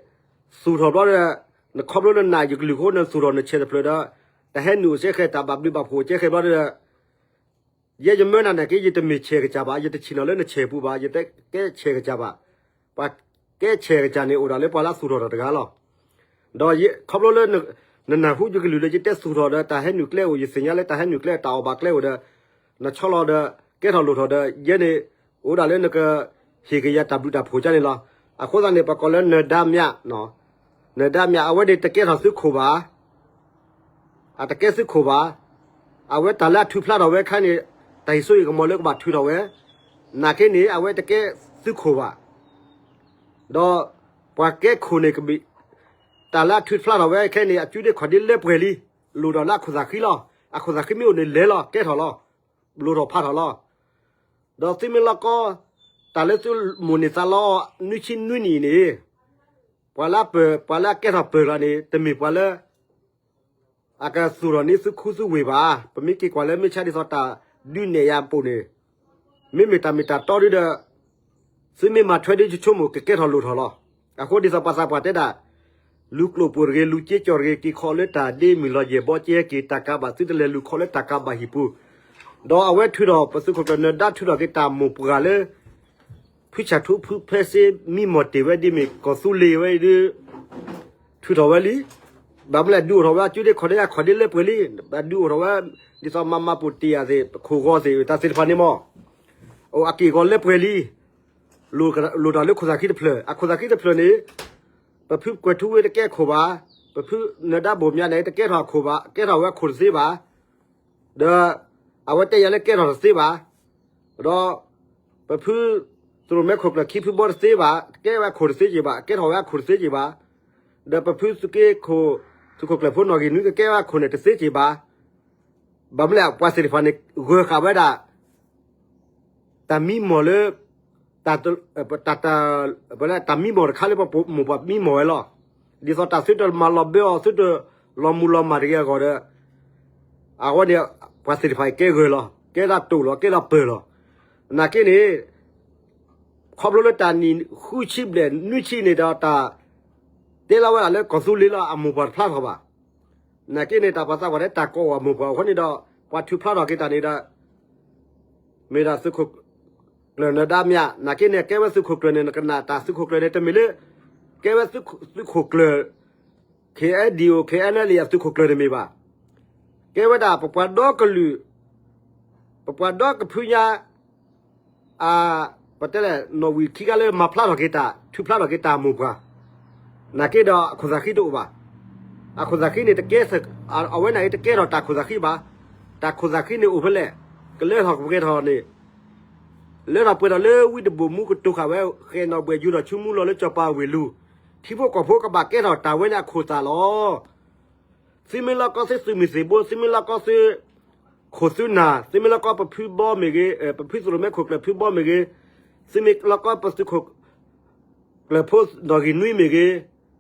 သူၣ်ထီၣ်ဘျီဒီး နခီဖျိလၢနၤယကလုၢ်ဃိ နသူၣ်ထီၣ်နဆဲးတဖျၢၣ်ဒီး တၢ်ဟဲနုာ်အိၣ်စဲဃဲၤ တၢ်ဘၣ်ဘျုးဘၣ်ဖှိၣ်စဲဃဲၤဘျီဒီး ယဲယမၢနၤန့ၣ်က့ ယတမ့ၢ်ဆဲးကစၢ်ဘၣ်, ယတဆ့ၣ်နီၤလၢနဆဲးပူၤဘၣ်, ယတကဲဆဲးကစၢ်ဘၣ်. ပှၤကဲဆဲးကစၢ်န့ၣ် အိၣ်ဒၣ်လၢပှၤလၢအသူၣ်ထီၣ်တၢ်တဂၤလီၤ. ဒီးခီဖျိလၢ နနၢ်ဟူယကလုၢ်ဒီး ယတဲသူၣ်ထီၣ်ဒီး တၢ်ဟဲနုာ်ကျဲအိၣ် ယသ့ၣ်ညါလၢတၢ်ဟဲနုာ်ကျဲ တၢ်အီၣ်ဘၣ်ကျဲအိၣ်ဒီး နဆီလီၤဒီး ကဲထီၣ်လိၣ်ထီၣ်ဒီး ယဲန့ၣ် အိၣ်ဒၣ်လၢနကဟ့ၣ်က့ၤယၤတၢ်ဘျုးတၢ်ဖှိၣ်ကန့ၣ်လီၤ. အဃိသတးန့ၣ် ပကိးလၢနၢၤဒါမၠး နၢၤဒါမၠး အဝဲန့ၣ်တကဲထီၣ်သုခိၣ်ဘၣ်. အတကဲသုခိၣ်ဘၣ်. အဝဲတၢ်လၢအထုးဖျါထီၣ်ဝဲခဲအံၤန့ၣ် တၢ်ဟ့ၣ်စိဟ့ၣ်ကမီၤလၢကဘၣ်ထုးထီၣ်ဝဲ, နာ်က့န့ၣ် အဝဲတကဲသုခိၣ်ဘၣ်. ဒီးပှၤကဲခိၣ်န့ၣ် တၢ်လၢအထုးဖျါထီၣ်ဝဲခဲအံၤန့ၣ် အစုဒ့ခီၣ်ဒ့လၢပှဲၤလံ, လိၣ်ဒီးလၢအခိၣ်သးဃံလီၤ. အခိၣ်သးဃံမ့ၢ်အိၣ်န့ၣ်လဲၤလီၤ ကဲထီၣ်လီၤ, လိၣ်ထီၣ်ဖးထီၣ်လီၤ. ဒီးသုမ့ၢ်လီၤကီ တၢ်လၢသုမိၣ်န့ၢ်သးလီ နွံဆံနွံနံၣ်အံၤန့ၣ် ပှၤလၢအပၢၢ် ပှၤလၢအကဲထီၣ်ပၢၢ်ကျါန့ၣ် တမ့ၢ်ပှၤလၢ အကသူၣ်ထီၣ်န့ၢ်သုခူသုဝ့ၢ်ဘၣ်. ပမ့ၢ်က့ၤကွၢ်လၢမ့ၢ်ဆါဒ်သိးတၢ်ဒုးနဲၣ်ယၤအပူၤန့ၣ် မ့မ့ၢ်တၢ်မ့ၢ်တၢ်တီဒ်ဒီး သုမ့ၢ်မၤထွဲဒ်ဆိကမိၣ် ကကဲထီၣ်လိၣ်ထီၣ်လီၤ. အဃိဒ်သိးပှၤသးပှၢ်တဲဒၣ် လူၤကျိၣ်ပူၤတဂ့ၤ လူၤစ့ကၠီၣ်တဂ့ၤ က့ၤခီလၢတၢ်ဒ့မုၢ်လီၤယဲၢ်ဘီကဲက့ၤ တၢ်ကးဘၣ်သုတလဲၤလူၤခီလၢတၢ်ကးဘၣ်ဟံၣ်ပူၤ, ဒီးအဝဲထုးထီၣ် ပသုးခိၣ်ကျၢၢ်နၢၤဒါထုးထီၣ်က့ၤတၢ်မိၢ်ပှၢ်လၢ ဖုဆၣ်ထူဖုဖဲစ့မံမီၢ်တ့ၢ်ဝဲဒ်မ့ၢ်ကီၢ်သူလ့ၤဝဲဒၣ် ထုးထီၣ်ဝဲလံ. ဘၣ်မနုၤလဲၣ် ဒုးအိၣ်ထီၣ်ဝဲအစုဒ့ခီၣ်ဒ့အခီၣ်ဒ့လၢပှဲၤလံ. ဘၣ်ဒုးအိၣ်ထီၣ်ဝဲ ဒ်သိးမၤမၤပိာ်တ့ၢ်ယၤသ့ၣ် ခိၣ်ဂီၤသ့ၣ် တၢ်သ့ၣ်တဖၣ်န့ၣ်မီၢ် အိၣ်အက့ၢ်အဂီၤလၢပှဲၤလံ. လိၣ်တၢ်လၢခိၣ်သးခံတဖျၢၣ် အခိၣ်သးခံတဖျၢၣ်န့ၣ် ပဖုကွဲၤထူဝ့တကဲခိၣ်ဘၣ်, ပဖုနၢၤဒါဘိၣ်မၠးန့ၣ် တကဲထီၣ်အခိၣ်ဘၣ်, ကဲထီၣ်ဝဲအခိၣ်တသ့ဘၣ်. ဒီး အဝဲတဲယၤလၢကဲထီၣ်တသ့ဘၣ်. ဒီး ပဖု သရိၣ်မဲခိၣ်ကျၢၢ်ခံဖုဘီတသ့ဘၣ်, ကဲဝဲအခိၣ်တသ့က့ၤဘၣ်, ကဲထီၣ်ဝဲအခိၣ်တသ့က့ၤဘၣ်. ဒီးပဖုသုးက့ခိၣ် သုးခိၣ်ကျၢၢ်ဖိနီၣ်ဂံၢ်နွံ ကကဲဝဲအခိၣ်န့ၣ်တသ့က့ၤဘၣ်. ဘၣ်မနုၤလဲၣ် ပှၤသ့ၣ်တဖၣ်န့ၣ် ဂၢၢ်ဃာ်ဝဲဒၣ် တၢ်မံမီၢ်လၢ တၢ် တၢ် တၢ်မံမီၢ်တခါလၢပမိၢ်ပှၢ်မံမီၢ်ဝဲလီၤ. ဒ်သိးတၢ်သုတမၤလီၤဘၢအီၤ သုတလီၤမုၢ်လီၤမၢ်တဂ့ၤအဂီၢ်ဒီး အဝဲန့ၣ် ပှၤသ့ၣ်တဖၣ်အံၤကဲဂၢၢ်လီၤ, ကဲဒၣ်တိာ်လီၤ, ကဲဒၣ်ပၢၢ်လီၤ. နာ်က့န့ၣ် ခီဖျိလၢတၢ်နံၣ်ဃုဆံဘျဲၣ်နွံဆံန့ၣ်ဒီး တၢ်တဲလီၤဝဲဒၣ်လၢကီၢ်သူလ့ၤလီၤ အမိၢ်ပှၢ်တဖျါထီၣ်ဘၣ်. နာ်က့န့ၣ် တၢ်ပှၤသးပှၢ်တဲတၢ်ကိးဝဲမိၢ်ပှၢ်အဃိန့ၣ်ဒီး ပှၤထုးဖျါထီၣ်က့ၤတၢ်န့ၣ်ဒီး မ့ၢ်ဒၣ်သုးခိၣ်ကျၢၢ်နၢၤဒါမ့ၢ်ဧါ, နာ်က့န့ၣ် ကဲဝဲသုးခိၣ်ကျၢၢ်န့ၣ် နကနၣ်တၢ်သုးခိၣ်ကျၢၢ်န့ၣ် တမ့ၢ်လၢ ကဲဝဲသုးခိၣ်ကျၢၢ် ခ့ၣ်အဲၣ်ဒံၣ်အိၣ် ခ့ၣ်အဲၣ်နဲလံ အသုးခိၣ်ကျၢၢ်တမ့ၢ်ဘၣ်. ကဲဝဲဒၣ်ပပှၤဒီကလုာ် ပပှၤဒီကဖုညါ အ ပတဲလဲၣ် နီၣ်ဝံာ်ခံဂၤလၢမၤဖျါထီၣ်က့ၤတၢ် ထုးဖျါထီၣ်က့ၤတၢ်မိၢ်ပှၢ်, နာ်က့ဒီးအခိၣ်သးဃံတအိၣ်ဘၣ်. အခိၣ်သးဃံန့ၣ်တကဲ အဝဲန့ၣ်တကဲထီၣ်တၢ်ခိၣ်သးဃံဘၣ်. တၢ်ခိၣ်သးဃံန့ၣ်အိၣ်ဖဲလဲၣ်, ကလၢထီၣ်ကပှဲၤထီၣ်န့ၣ် လၢထီၣ်ပှဲၤထီၣ်လၢဝံတဘိၣ်မူကတိၤဃာ်ဝဲ ဃဲၤနီၣ်ဘှဲၣ်ယူၤထီၣ်ဆူမူလီၤလၢစီၤပၤဝ့ၢ်လူၤ, ထံဖိကီၢ်ဖိကဘၣ်ကဲထီၣ်တၢ်ဝဲန့ၣ်အခိၣ်သးလီၤ. သုမ့ၢ်လိၣ်ကီသုးမုၢ်သံၣ်ဘိ သုမ့ၢ်လိၣ်ကီသုးခိၣ်သုးနၢ် သုမ့ၢ်လိၣ်ကီပဖုဘီမ့ၢ်ဂ့ၤ, ပဖုသရိၣ်မဲခိၣ်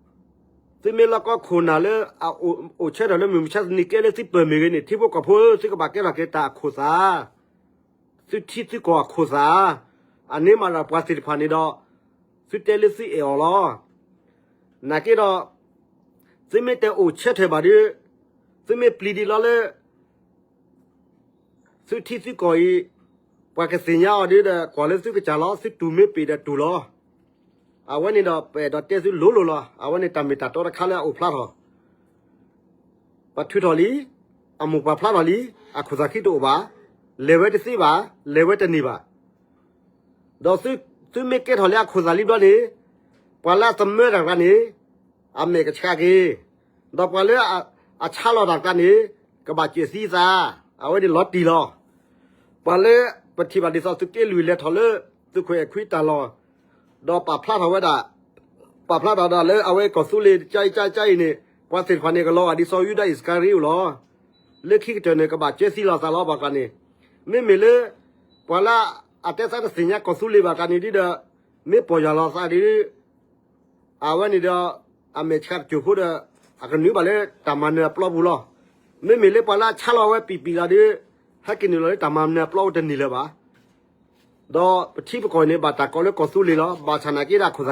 ကျၢၢ်ဖုဘီမ့ၢ်ဂ့ၤ, သုမ့ၢ်လိၣ်ကီပသုးခိၣ်ကျၢၢ်ဖိနီၣ်ဂံၢ်နွံမ့ၢ်ဂ့ၤ, သုမ့ၢ်လိၣ်ကီခိၣ်နၢ်လၢ အိၣ်ဆၢထၢၣ်လၢမုၢ်မဆါသနံၤကဲလၢသုပၢၢ်မ့ၢ်ဂ့ၤန့ၣ် ထံဖိကီၢ်ဖိဧၢ သုကဘၣ်ကဲထီၣ်က့ၤတၢ်အခိၣ်သး သုထံသုကီၢ်အခိၣ်သး, အန့ၣ်မးဒီးပှၤသ့ၣ်တဖၣ်န့ၣ်ဒီး သုတဲလၢသုအဲၣ်အီၤလီၤ. နာ်က့ဒီး သုမ့ၢ်တအိၣ်ဆၢထၢၣ်ဘၣ်ဒီး သုမ့ၢ်ပျံၤဒံးလီၤလၢ သုထံသုကီၢ်အံၤ ပှၤကသ့ၣ်ညါအီၤဒီး ကွၢ်လၢသုကစၢ်လီၤ သုတူၢ်မ့ၢ်ပ့ၣ်ဒီးတူၢ်လီၤ. အဝဲန့ၣ်ဒီး ပအဲၣ်ဒိးတဲသုလိၤလိၤလီၤ. အဝဲန့ၣ်တၢ်မ့ၢ်တၢ်တီတခါလၢအအိၣ်ဖျါထီၣ် ပှၤထုးထီၣ်လံ, အမိၢ်ပှၢ်ဖျါထီၣ်လံ, အခိၣ်သးဃံတအိၣ်ဘၣ်, လဲၤဝဲတသ့ဘၣ်, လဲၤဝဲတန့ၢ်ဘၣ်. ဒီးသုမ့ၢ်ကဲထီၣ်လၢအခိၣ်သးလံဘျီန့ၣ် ပှၤလၢအသမၢတၢ်တဂၤန့ၣ် အမဲာ်ကဆှးက့ၤ, ဒီးပှၤလၢအဆါလီၤတၢ်တဂၤန့ၣ် ကဘၣ်စၢၤသံသး, အဝဲန့ၣ်လီၤတံၢ်လီၤ. ပှၤလၢပထံၣ်ဘၣ်ဒ်သိးသုးက့လွံၢ်လဲၤထီၣ်လၢ သုးခိၣ်အဲၣ်ခွံတၢ်လီၢ် ဒီးပာ်ဖျါထီၣ်ဝဲဒၣ်, ပာ်ဖျါထီၣ်ဒၣ်လၢအဝဲကီၢ်သူလ့ၤကၠါအံၤကၠါအံၤန့ၣ် ပှၤသ့ၣ်တဖၣ်န့ၣ် ကလီၤဂာ်ဒ်သိးယူဒၤအံၣ်စကၤရံၤအိၣ်လီၤ. လၢခံကတၢၢ်န့ၣ် ကဘၣ်စၢၤသံလီၤသးလီၤဘၣ်ကျါန့ၣ်, မ့မ့ၢ်လၢ ပှၤလၢအတဲသးတသ့ၣ်ညါကီၢ်သူလ့ၤဘၣ်ကျါန့ၣ်ဒ်ဒီး မ့ၢ်ပီၢ်ယၢ်လီၤသးဒီး အဝဲန့ၣ်ဒီး အမဲာ်ဆှးတစိၢ်ဖိဒီး အကနုာ်ဘၣ်လၢတၢ်မၤနၢၤအပျီပူၤလီၤ. မ့မ့ၢ်လၢပှၤလၢအဆါလီၤဝဲပံာ်ပံာ်လီၤဒီး ဟဲက့ၤနုာ်လီၤလၢတၢ်မၤနၢၤအပျီပူၤတန့ၢ်လၢၤဘၣ်. ဒီးပထံပကီၢ်န့ၣ် ဘၣ်တၢ်ကိးလၢကီၢ်သူလ့ၤလီၤ. ဘၣ်ဆၣ်နာ်က့ဒီးအခိၣ်သးဃံတအိၣ်ဒံးဘၣ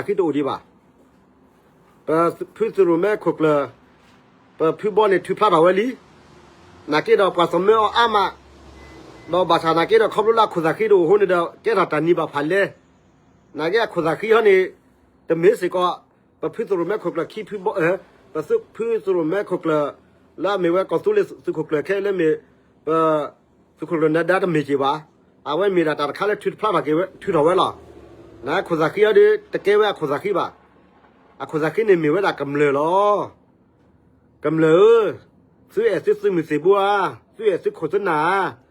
်. ပဖုသရိၣ်မဲခိၣ်ကျၢၢ်, ပဖုဘီန့ၣ်ထုးဖျါထီၣ်ဝဲလံ. နာ်က့ဒီးပှၤသမၢအီၤအါမး, ဒီးဘၣ်ဆၣ်နာ်က့ဒီးခီဖျိလၢအခိၣ်သးဃံတအိၣ်အဃိန့ၣ်ဒီး ကဲထီၣ်တၢ်နံၤဘၣ်ဖးလဲၢ်. နာ်က့အခိၣ်သးဃံဟီန့ၣ် တမ့ၢ်စ့ၢ်ကီး ပဖုသရိၣ်မဲခိၣ်ကျၢၢ်ခံဖုဘီ, ပဖုသရိၣ်မဲခိၣ်ကျၢၢ် လၢအမ့ၢ်ဝဲကီၢ်သူလ့ၤသုးခိၣ်ကျၢၢ်ခဲလၢမ့ၢ် ပ သုးခိၣ်ကျၢၢ်နၢၤဒါတမ့ၢ်က့ၤဘၣ်. အဝဲမ့ၢ်ဒၣ်တၢ်တခါလၢထုးဖျါထီၣ်က့ၤဝဲ ထုးထီၣ်ဝဲလီၤ. နာ်က့အခိၣ်သးဃံအီၤဒီး တကဲဝဲအခိၣ်သးဃံဘၣ်. အခိၣ်သးဃံန့ၣ်မ့ၢ်ဝဲဒၣ်ကမျၢၢ်လီၤ. ကမျၢၢ်ဧၢ, သုအဲၣ်သုသုးမုၢ်သံၣ်ဘိဧါ, သုအဲၣ်သုခိၣ်သုနၢ်ဧါ,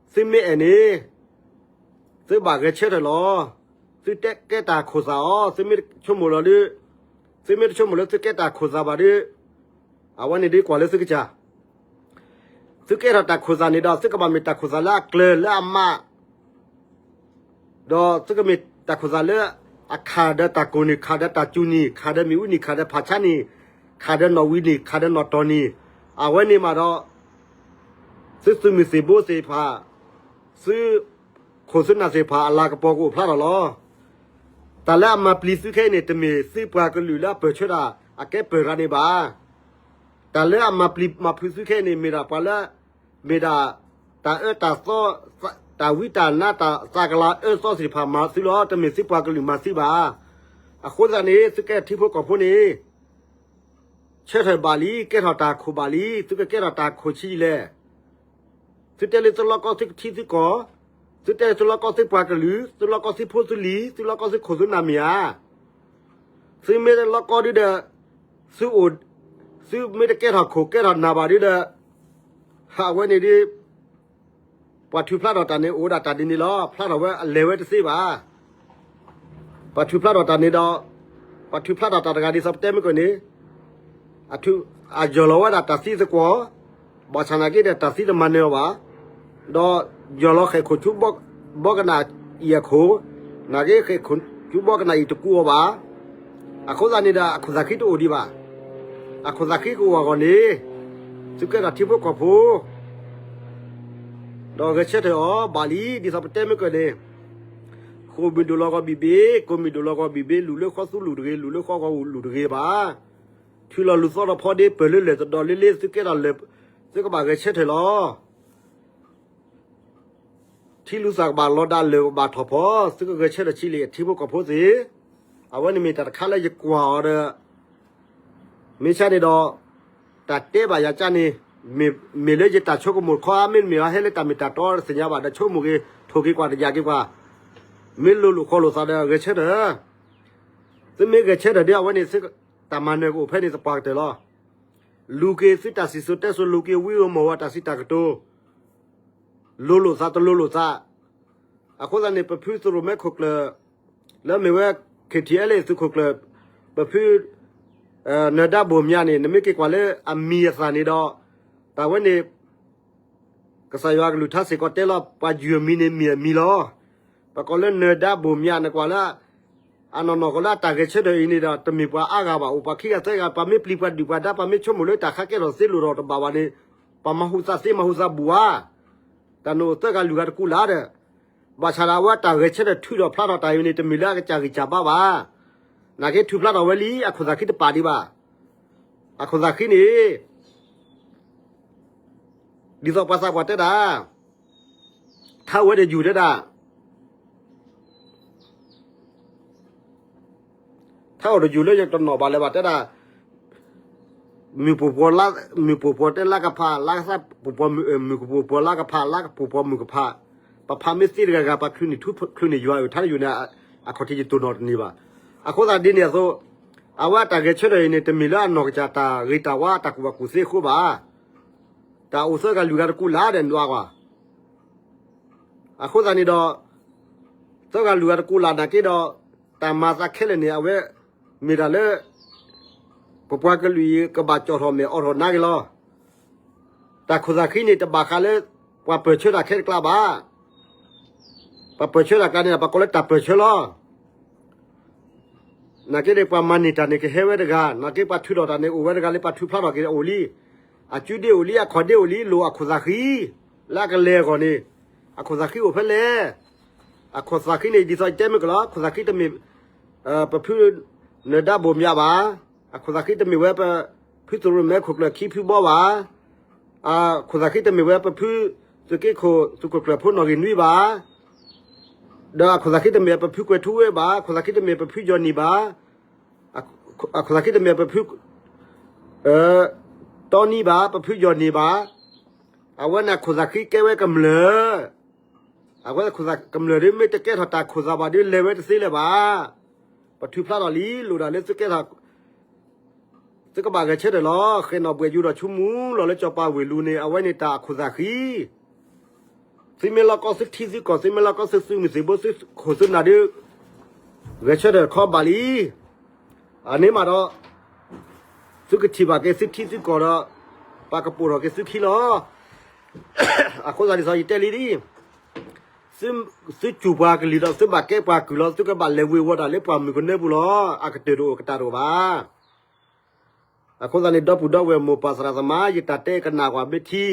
သုမ့ၢ်အဲၣ်န့ၣ် သုဘၣ်ဂဲၤဆၢထၢၣ်လီၤ. သုတဲကဲတၢ်ခိၣ်သးအီၤ, သုမ့ၢ်တဆိကမိၣ်လီၤဒီး, သုမ့ၢ်တဆိကမိၣ်လၢသုကဲတၢ်ခိၣ်သးဘၣ်ဒီး, အဝဲန့ၣ်ဒ်ကွၢ်လၢသုကစၢ် သုကဲထီၣ်တၢ်ခိၣ်သးန့ၣ်ဒီး သုကဘၣ်မ့ၢ်တၢ်ခိၣ်သးလၢအကျၢၤလၢအမး, ဒီးသုကမ့ၢ်တၢ်ခိၣ်သးလၢ အခးဒီးတၢ်ကိၢ်နံၤ, ခးဒီးတၢ်စူၤနံၤ, ခးဒီးမ့ၣ်အူနံၤ, ခးဒီးဖးဆါနံၤ, ခးဒီးနီၣ်ဝံၤနံၤ, ခးဒီးနီၣ်တီၢ်နံၤ, အဝဲန့ၣ်မးဒီး သုသုးမုၢ်သံၣ်ဘိသ့ၣ်တဖၣ်, သုခိၣ်သုနၢ်သ့ၣ်တဖၣ် အလၤကပီၤကအိၣ်ဖျါထီၣ်လီၤ. တၢ်လၢအမၤပျံၤသုခဲအံၤန့ၣ် တမ့ၢ်သုပှၤကလုာ်လၢအပၢၢ်ဆၢတၢ်အကဲပၢၢ်တဂၤန့ၣ်ဘၣ်. တၢ်လၢအမၤပျံၤမၤဖုးသုခဲအံၤန့ၣ် မ့ၢ်ဒၣ်ပှၤလၢ မ့ၢ်ဒၣ်တၢ်အၢတၢ်သီ, တၢ်ဝံတၢ်နါ တၢ်သးကလၤအၢသီသ့ၣ်တဖၣ်မၤသုလီၤ. တမ့ၢ်သုပှၤကလုာ်မၤသုဘၣ်. အဃိသတးန့ၣ် သုကဲထံဖိကီၢ်ဖိန့ၣ် ဆၢထၢၣ်ဘၣ်လံ, ကဲထီၣ်တၢ်ခိၣ်ဘၣ်လံ, သုကကဲထီၣ်တၢ်ခိၣ်ဆံးလဲၣ်. သုတဲလၢသုလီၢ်ကီသုထံသုကီၢ်, သုတဲလၢသုလီၢ်ကီသုပှၤကလုာ်, သုလီၢ်ကီသုဖိသုလံၤ, သုလီၢ်ကီသုခိၣ်သုနၢ်မ့ၢ်ဧါ. သုမ့ၢ်တလီၢ်ကီဒုဒီး, သုအိၣ်, သုမ့ၢ်တကဲထီၣ်ခိၣ်ကဲထီၣ်နၢ်ဘၣ်ဒုဒီး, အဝဲန့ၣ်ဒု ပှၤထုးဖျါထီၣ်တၢ်န့ၣ် အိၣ်ဝဲဒၣ်တၢ်ဒ်န့ၣ်လီၤ. ဖျါထီၣ်ဝဲအလဲၤဝဲတသ့ဘၣ်. ပှၤထုးဖျါထီၣ်တၢ်န့ၣ်ဒီး, ပှၤထုးဖျါထီၣ်တၢ်တဂၤဒ်သိးပတဲမ့ၢ်ကီၢ်န့ၣ်, အထုးအယီၢ်လီၤဝဲဒၣ်တၢ်သံသကွီၢ်, ဘၣ်ဆၣ်နာ်က့ဒီးတၢ်သံတမၤနၢၤအီၤဘၣ်. ဒီးယီၢ်လီၤဃဲၣ်ခိၣ်ဆူဘီကနၣ်အံၤအခိၣ်, နာ်က့ဃဲၣ်ခိၣ်ဆူဘီကနၣ်အံၤတကူအီၤဘၣ်. အဃိသတးန့ၣ်ဒီးအခိၣ်သးဃံတအိၣ်ဒံးဘၣ်. အခိၣ်သးဃံကအိၣ်အဂီၢ်န့ၣ်, သုကဲထီၣ်ထံဖိကီၢ်ဖိ ဒီးဂဲၤဆၢထၢၣ်အီၤဘၣ်လံ, ဒ်သိးပတဲမ့ၢ်ကီၢ်န့ၣ်, ဃိာ်မုၢ်ဒိၣ်လီၤဂီၤဘံၣ်ဘ့ၣ်, ကိၢ်မုၢ်ဒိၣ်လီၤဂီၤဘံၣ်ဘ့ၣ်, လူၤလၢဃီသူလူၤတဂ့ၤ, လူၤလၢဃီဂီၤလူၤတဂ့ၤဘၣ်. ထုးလီၤလူၤသီဒီးဖီဒ့ ပၢၢ်လၢလၢၢ်တဒီးလ့လ့ သုကဲထီၣ်လၢၢ် သုကဘၣ်ဂဲၤဆၢထၢၣ်လီၤ. ထံလူၤသၣ်ကဘၣ်လီၤဒၣ်လၢၢ်ကဘၣ်ထီၣ်ဖီ, သုကဂဲၤဆၢထၢၣ်ဆံးလံ ထံဖိကီၢ်ဖိသ့ၣ်, အဝဲန့ၣ်မ့ၢ်တၢ်တခါလၢယကွၢ်အီၤဒီး မ့ၢ်ဆါန့ၣ်ဒီး တၢ်တဲဘၣ်ယၤကၢ်န့ၣ် မ့ၢ်လၢယတၢ်ဆိကမိၣ်တခီ မ့တမ့ၢ်ဟဲလၢတၢ်မ့ၢ်တၢ်တီတသ့ၣ်ညါဘၣ်ဒီး ဆိကမိၣ်က့ၤ ထိၣ်က့ၤကွၢ်တယာ်က့ၤကွၢ်, မ့ၢ်လိၤလိာ်ဃီလိာ်သးဒီးဂဲၤဆၢထၢၣ်, သုမ့ၢ်ဂဲၤဆၢထၢၣ်ဒီး အဝဲန့ၣ် တၢ်မၤနၢၤကအိၣ်ဖဲန့ၣ်သပှၢ်ကတၢၢ်လီၤ. လူၤက့ၤသုတၢ်စံၣ်စိၤတဲစိၤ လူၤက့ၤဝံဧိၤမီၢ်ဧိၤတၢ်စံးတၢ်ကတိၤ လိၤလိာ်သးတလိၤလိာ်သး, အဃိသတးန့ၣ် ပဖုသရိၣ်မဲခိၣ်ကျၢၢ် လၢမ့ၢ်ဝဲ KTLA သုးခိၣ်ကျၢၢ် ပဖု နၢၤဒါဘိၣ်မၠးန့ၣ် နမ့ၢ်က့ၤကွၢ်လၢအမံၤအသၣ်န့ၣ်ဒီး တၢ်ဝဲန့ၣ် ကစၢ်ယွၤကလုၢ်ကထါစ့ၢ်ကီးတဲလီၤ ပှၤယုၢ်အမံၤန့ၣ်မ့ၢ်အမံၤလီၤ. ပကိးလၢနၢၤဒါဘိၣ်မၠး နကွၢ်လၢ အနီၢ်နီၢ်ကီးလၢအတၢ်ဂဲၤဆၢထၢၣ်အံၤန့ၣ်ဒီး တမ့ၢ်ပှၤအါဂၤဘၣ် အိၣ်ပှၤခံဂၤသၢဂၤ ပှၤမ့ၢ်ပျံၤပှၤဒုၣ်ပှၤဒါ ပှၤမ့ၢ်ဆိကမိၣ်လၢတၢ်ခါကဲထီၣ်သ့လိၣ်ထီၣ်တဘၣ်ဘၣ်န့ၣ် ပှၤမၤဟူးသးသ့မၤဟူးသးဘူးဧါ. တၢ်န့ၣ်အိၣ်သၢဂၤလွံၢ်ဂၤတကူလၢ်ဒီး ဘၣ်ဆၣ်ဒီးအဝဲတၢ်ဂဲၤဆၢထၢၣ်ထုးထီၣ်ဖျါထီၣ်တၢ်အံၤန့ၣ် တမ့ၢ်လၢအကစၢ်ဂံၢ်စၢ်ဘါဘၣ်. နာ်က့ထုးဖျါထီၣ်ဝဲလံ အခိၣ်သးခံတပာ်ဒံးဘၣ်. အခိၣ်သးခံန့ၣ် ဒ်သိးပှၤသးပှၢ်တဲဒၣ် ထါဝဲတယုၢ်တဲဒၣ် ထါအိၣ်တယုၢ်လၢယတနီၣ်ဘၣ်လၢၤဘၣ်တဲဒၣ် မုၢ်ပိာ်ပှီၤလါ မုၢ်ပိာ်ပှီၤတဲလါကဖး လါကသၣ်ပိာ်ပှီၤ မုၢ်ကပိာ်ပှီၤလါကဖး လါကပိာ်ပှီၤမုၢ်ကဖး ပဖးမ့ၢ်သ့တဂၤဂၤ ပချုးန့ၢ်ထူချုးန့ၢ်ယွၤအုၣ် ထါတယုၢ်န့ၣ် အခီၣ်ထံးယတိၢ်နီၣ်တန့ၢ်ဘၣ်. အဃိသတးဒ်န့ၣ်အသိး အဝဲအတၢ်ဂဲၤဆၢထၢၣ်အံၤန့ၣ် တမ့ၢ်လၢအနီၢ်ကစၢ်တၢ်ဂ့ၤတၢ်ဝါတၢ်ကူၣ်ဘၣ်ကူၣ်သ့အဃိဘၣ်. တၢ်အိၣ်သၢဂၤလွံၢ်ဂၤတကူလၢ်ဒီးနွါကွၢ် အဃိသတးန့ၣ်ဒီး သၢဂၤလွံၢ်ဂၤတကူလၢ်နာ်က့ဒီး တၢ်မၤသးခဲလၢာ်န့ၣ် အဝဲမ့ၢ်ဒၣ်လၢ ပပှၤကလုာ်အံၤ ကဘၣ်ကၠီၣ်ထီၣ်မဲာ်အိးထီၣ်နါက့ၤလီၤ. တၢ်ခိၣ်သးခံန့ၣ် တဘၣ်ဃးလၢ ပှၤပၢၢ်ဆၢတၢ်ခဲတကျါဘၣ်. ပှၤပၢၢ်ဆၢတၢ်ကျါန့ၣ် ပှၤကိးလၢတၢ်ပၢၢ်ဆၢလီၤ. နာ်က့န့ၣ် ပှၤမၤန့ၢ်တၢ်န့ၣ် ကဟဲဝဲတဂၤ, နာ်က့ပှၤထုးထီၣ်တၢ်န့ၣ် အိၣ်ဝဲတဂၤလၢပှၤထုးဖျါထီၣ်က့ၤအိၣ်လံ. အစုဒ့အိၣ်လံ အခီၣ်ဒ့အိၣ်လံ လိၣ်အခိၣ်သးခံ, လၢအကလဲၤအဂီၢ်န့ၣ် အခိၣ်သးခံအိၣ်ဖဲလဲၣ်. အခိၣ်သးခံန့ၣ် ဒ်သိးယတဲမ့ၢ်ကလီၤ အခိၣ်သးခံတမ့ၢ် ပဖု နၢၤဒါဘိၣ်မၠးဘၣ်. အခိၣ်သးခံတမ့ၢ်ဝဲပဖုသရိၣ်မဲခိၣ်ကျၢၢ်ခံဖုဘီဘၣ်. အခိၣ်သးခံတမ့ၢ်ဝဲပဖုသုးက့ခိၣ်သုးခိၣ်ကျၢၢ်ဖိနီၣ်ဂံၢ်နွံဘၣ်. ဒီးအခိၣ်သးခံတမ့ၢ်ပဖုကွဲၤထူဝ့ဘၣ်, အခိၣ်သးခံတမ့ၢ်ပဖုယီၢ်နံၣ်ဘၣ်, အခိၣ်သးခံတမ့ၢ်ပဖု တီနံဘၣ်, ပဖုယီၢ်နံၣ်ဘၣ်. အဝဲန့ၣ်အခိၣ်သးခံကဲဝဲကမျၢၢ်, အဝဲကမျၢၢ်ဒ်မ့ၢ်တကဲထီၣ်တၢ်ခိၣ်သးဘၣ်ဒ်လဲၤဝဲတသ့လၢၤဘၣ်. ပထုးဖျါထီၣ်လံ လိၣ်ဒၣ်လၢသုကဲထီၣ် သုကဘၣ်ဂဲၤဆၢထၢၣ်လီၤ. ဃဲၤနီၣ်ဘှဲးယူၤဒီးဆူမူလီၤလၢစီၤပၤဝ့ၢ်လူၤန့ၣ် အဝဲန့ၣ်တၢ်အခိၣ်သးခံ သုမ့ၢ်လီၤကီသုထံသုကီၢ် သုမ့ၢ်လီၤကီသုသုးမုၢ်သံၣ်ဘိ သုခိၣ်သုနၢ်ဒ် ဂဲၤဆၢထၢၣ်တခီဘၣ်လံ. အန့ၣ်မးဒီး သုကထံၣ်ဘၣ်က့ၤသုထံသုကီၢ်ဒီး ပှၤကပိာ်ထီၣ်က့ၤသုခံလီၤ. အဃိသတးဒ်သိးယတဲလံလံ သုစူၢ်ပှၤကလုာ်ဒီး သုဘၣ်ကဲပှၤကုၢ်လီၤ. သုကဘၣ်လဲၤဝ့ၤဝီၤတၢ်လၢပှၢ်မုၢ်ကနၢပူၤလီၤ. အကတၢၢ်တအိၣ်ကတၢၢ်တအိၣ်ဘၣ်. အဃိသတးန့ၣ် ဒီပုၢ်ဒီဝဲၢ်မိၢ်ပၢ်သရၣ်သမါ ယတၢ်တဲကနၣ်ကွၢ်မ့ၢ်ထံ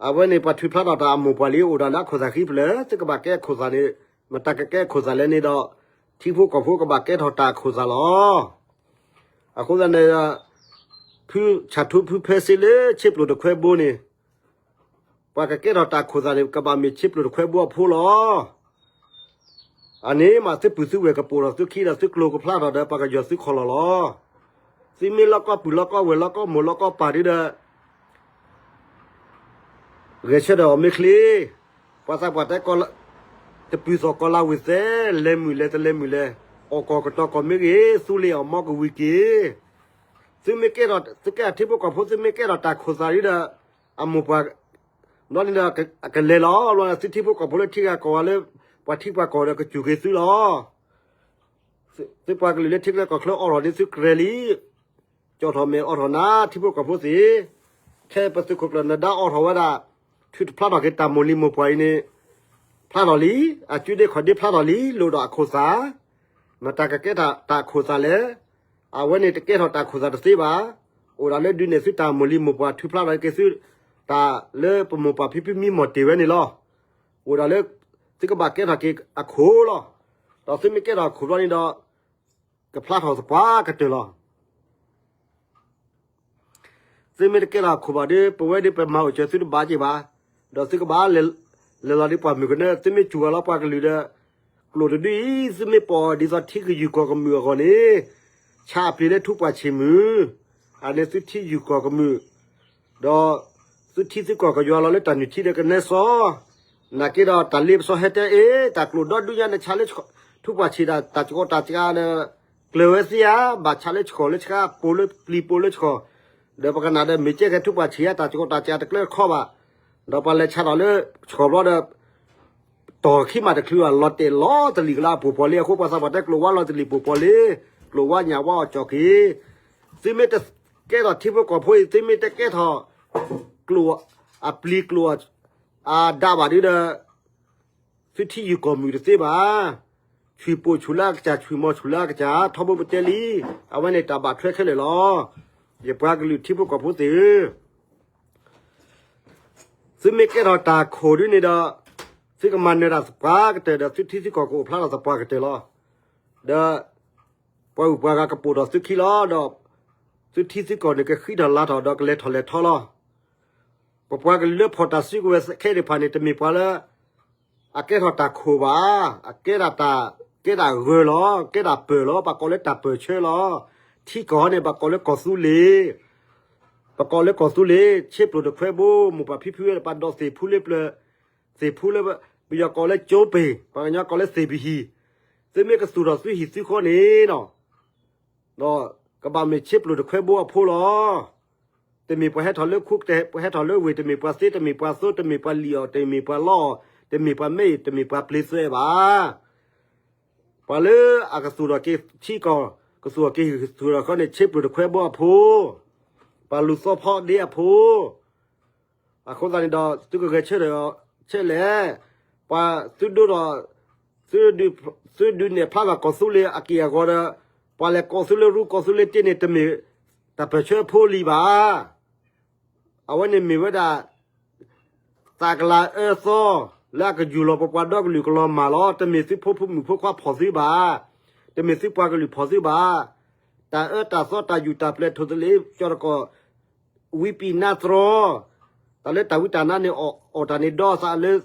အဝဲန့ၣ်ပှၤထုးဖျါထီၣ်တၢ်အမိၢ်ပှၢ်လံ အိၣ်ဒၣ်လၢအခိၣ်သးခံဖျၢၣ် သုကဘၣ်ကဲအခိၣ်သးန့ၣ် မတၤကကဲအခိၣ်သးလဲၣ်န့ၣ်ဒီး ထံဖိကီၢ်ဖိကဘၣ်ကဲထီၣ်တၢ်အခိၣ်သးလီၤ. အဃိသတးန့ၣ် ဖုဆၣ်ထူဖုဖဲစ့လၢဆ့ပျိၣ်တခွဲဘိန့ၣ် ပှၤကကဲထီၣ်တၢ်ခိၣ်သးန့ၣ် ကဘၣ်မ့ၢ်ဆ့ပျိၣ်တခွဲဘိအဖိလီၤ. အန့ၣ်မးသုပုၢ်သုဝဲၢ်ကပိာ်ထီၣ်သုခံဒီးသုကျိၤကဖျါထီၣ်ဒီးပှၤကယီၤသုခီၣ်လီၢ်လီၤ. သုမ့ၢ်လီၢ်ကီၢ်ပုၢ်လီၢ်ကီၢ်ဝဲၢ်လီၢ်ကီၢ်မိၢ်လီၢ်ကီၢ်ပၢ်ဒ်ဒီး ဂဲၤဆၢထၢၣ်အီၤမ့ၢ်ချ့, ပှၤသးပှၢ်တဲ တပူၤသီၣ်ကီၤလၤဝ့ၢ်သဲး လဲၤမုာ်လဲၤတလဲၤမုာ်လဲၤ, အီၣ်ကီၢ်ကတီၤကီၢ်မ့ၢ်ဂ့ၤ သူလ့ၤအီၣ်မီကဝံၤက့ၤ, သုမ့ၢ်ကဲထီၣ် သုကဲထီၣ်ထံဖိကီၢ်ဖိ သုမ့ၢ်ကဲထီၣ်တၢ်ခိၣ်သးဒ်ဒီး အမိၢ်ပှၢ် ဘျီန့ၣ်ဒီး ကလဲၤလီၤ ဘျီန့ၣ် သုထံဖိကီၢ်ဖိလၢထံဂၤကီၢ်ဂၤလၢ ပှၤထံပှၤကီၢ်ဒီးကစူၢ်က့ၤသုလီၤ. သုပှၤကလုာ်လၢထံချၢကီၢ်ချၢအိးထီၣ်န့ၣ်သုကြၢးလံ ကၠီၣ်ထီၣ်မဲာ်အိးထီၣ်နၤ ထံဖိကီၢ်ဖိသ့ၣ်, ခဲပသုးခိၣ်ကျၢၢ်နၢၤဒါအိးထီၣ်ဝဲဒၣ် ထုးတဖျါထီၣ်က့ၤတၢ်မိၢ်လံၤမိၢ်ပှၢ်အံၤန့ၣ် ဖျါထီၣ်လံ, အစုဒ့ခီၣ်ဒ့ဖျါထီၣ်လံ လိၣ်ဒီးအခိၣ်သး, မတၤကကဲတၢ်အခိၣ်သးလဲၣ်, အဝဲန့ၣ်တကဲထီၣ်တၢ်ခိၣ်သးတသ့ဘၣ်, အိၣ်ဒၣ်လၢဒုးနဲၣ်သုတၢ်မိၢ်လံၤမိၢ်ပှၢ် ထုးဖျါထီၣ်က့ၤသု တၢ်လၢပမိၢ်ပှၢ်ဖံဖုမံမီၢ်တ့ၢ်ဝဲန့ၣ်လီၤ. အိၣ်ဒၣ်လၢ သုကဘၣ်ကဲထီၣ်က့ၤအခိၣ်လီၤ. ဒီးသုမ့ၢ်ကဲထီၣ်အခိၣ်ဘျီန့ၣ်ဒီး ကဖျါထီၣ်သပှၢ်ကတၢၢ်လီၤ. သုမ့ၢ်တကဲထီၣ်ခိၣ်ဘၣ်ဒီး ပဝဲဒီးပမၤအိၣ်စၢၤသုတဘၣ်က့ၤဘၣ်. ဒီးသုကဘၣ်လဲၤလီၤဒီးပှၢ်မုၢ်ကနၢ, သုမ့ၢ်စူၢ်ဝဲလီၤပှၤကလုာ်ဒီး ကျိာ်တဒုအံၤ သုမ့ၢ်ပိာ်ဒ်သိးထံကယူၢ်ကီၢ်ကမုာ်အဂီၢ်န့ၣ်, ဆါအပျ့ၤလၢထူပှၢ်ဆံးမုၢ်, အန့ၣ်သုထံယူၢ်ကီၢ်ကမုာ်, ဒီးသုထံသုကီၢ်ကယွၤလီၤလၢတၢ်နုၢ်ထံဒီးကနဲစီ, နာ်က့ဒီးတၢ်လ့ပစီဟဲတဲအ့ၣ် တၢ်ကျိာ်ဒီဒုညါန့ၣ် ဆါလၢထူပှၢ်ဆံးဒၣ် တၢ်စကီးတၢ်စကါဒီး ကျၢၤဝဲသ့ဧါ, ဘၣ်ဆါလၢဆှီၣ်လၢဆှါ ပိာ်လၢပျံၤပိာ်လၢဆှီၣ်, ဒီးပကနၣ်ဒီးမ့ၢ်ကဲကဲထူပှၢ်ဆံးဧါ တၢ်စကီးတၢ်စကါတကျၢတခီဘၣ်, ဒီးပှၤလဲၤဆါထီၣ်လၢဆှီၣ်ဘျီဒီး တီၢ်ခံမးတချုးဘၣ် လီၤတဲာ်လီၤတလံၤကလါအပူၤပီၤလံ, အဃိပှၤသးပှၢ်တဲ ကျိာ်ဝါလီၤတလံၤပူၤပီၤလံ, ကျိာ်ဝါညၣ်ဝါအီၣ်ကၠီၣ်က့ၤ, သုမ့ၢ်တကဲထီၣ်ထံဖိကီၢ်ဖိအံၤ သုမ့ၢ်တကဲထီၣ် ကျိာ်အပျံၤကျိာ် အဒၣ်ဘၣ်ဒုဒီး သုထံယူၢ်ကီၢ်မုၢ်တသ့ဘၣ်. ဆွံၣ်ပိာ်ဆူၣ်လၢအကစၢ် ဆွံၣ်မီၤဆူၣ်လၢအကစၢ် ထီဘိပတဲလံ, အဝဲန့ၣ်တၢ်ဘၣ်ထွဲခဲလၢာ်လီၤ. ယပှၤကလုာ်ထံဖိကီၢ်ဖိသ့ၣ်ဧၢ, သုမ့ၢ်ကဲထီၣ်တၢ်ခိၣ်ဒုန့ၣ်ဒီး သုကမၤနၢၤတၢ်သပှၢ်ကတၢၢ်ဒီး သုထံသုကီၢ်ကအိၣ်ဖျါထီၣ်သပှၢ်ကတၢၢ်လီၤ. ဒီး ပှၤဂုၤပှၤဂၤကပိာ်ထီၣ်သုခံလီၤ. ဒီးသုထံသုကီၢ်န့ၣ် ကဃံထီၣ်လၤထီၣ်ဒီးကလဲၤထီၣ်လဲၤထီလီၤ. ပပှၤကလုာ်လၢဖီၣ်တၢ်စုကဝဲၤခဲအံၤတဖၣ်န့ၣ် တမ့ၢ်ပှၤလၢ အကဲထီၣ်တၢ်ခိၣ်ဘၣ်, အကဲဒၣ်တၢ်, ကဲဒၣ်ဂၢၤလီၤ, ကဲဒၣ်ပၢၢ်လီၤ, ပှၤကိးလၢတၢ်ပၢၢ်ဆၢလီၤ. ထံကီၢ်န့ၣ် ပှၤကိးလၢကီၢ်သူလ့ၤ, ပှၤကိးလၢကီၢ်သူလ့ၤ, ဆ့ပျိၣ်တခွဲဘိ, မိၢ်ပၢ်ဖံဖုဝဲ ပှၤဒိးသ့ၣ်ဖူလၢပျၢၤ, သ့ၣ်ဖူလၢ, ပယီၤကိးလၢကၠိပ့ၢ်, ပှၤကညီကိးလၢသ့ၣ်ပဟံၣ်, သုမ့ၢ်ကသူၣ်ထီၣ်သုဟံၣ်သုဃီန့ၣ်လီၤ. ဒီးကဘၣ်မ့ၢ်ဆ့ပျိၣ်တခွဲဘိအဖိလီၤ. တမ့ၢ်ပှၤဟဲထီၣ်လၢခိ, ပှၤဟဲထီၣ်လၢဝ့ၢ်, တမ့ၢ်ပှၤသ့, တမ့ၢ်ပှၤသိ, တမ့ၢ်ပှၤလံၣ်အီၣ်, တမ့ၢ်ပှၤလီအီၣ်, တမ့ၢ်ပှၤမဲအ့ၣ်, တမ့ၢ်ပှၤပျ့ၤသွဲဘၣ်. ပှၤလၢအကသူၣ်ထီၣ်က့ၤထံကီၢ်, ကသူၣ်ထီၣ်က့ၤဟံၣ်ကသူၣ်ထီၣ်ဃီန့ၣ် ဆ့ပျိၣ်တခွဲဘိအဖိ, ပှၤလူၤသီဖီဒ့အဖိ အဃိသတးန့ၣ်ဒီး သုကဂဲၤဆၢထၢၣ်ဆဲးလဲၣ်, ပှၤသုဒိဒီး, သုဒုး, သုဒုးနဲၣ်ဖျါဘၣ်ကီၢ်သူလ့ၤအက့ၢ်အဂီၤဒီး, ပှၤလဲၤကိးသုလၢရူ ကိးသုလၢတ့န့ၣ် တမ့ၢ်တၢ်ပၢၢ်ဆၢဖိလံဘၣ်. အဝဲန့ၣ်မ့ၢ်ဝဲဒၣ် သးကလၤအၢသီ လၢအကယူၢ်လီၤပပှၤဒီကလုာ်ကလီၤမၢ်လီၤ. တမ့ၢ်သုဖိမုၣ်ဖိခွါဖီၣ်သုဘၣ်, တမ့ၢ်သုပှၤကလုာ်ဖီၣ်သုဘၣ်. တၢ်အၢတၢ်သီတၢ်ယူၢ်တၢ်ပျဲၤ ထိၣ်သလ့ၤကၠီတကီၢ် ဝံပံနါတြီ, တၢ်လၢတၢ်ဝံတၢ်နါန့ၣ် အီၣ်တၢ်န့ၣ်ဒီသးလၢ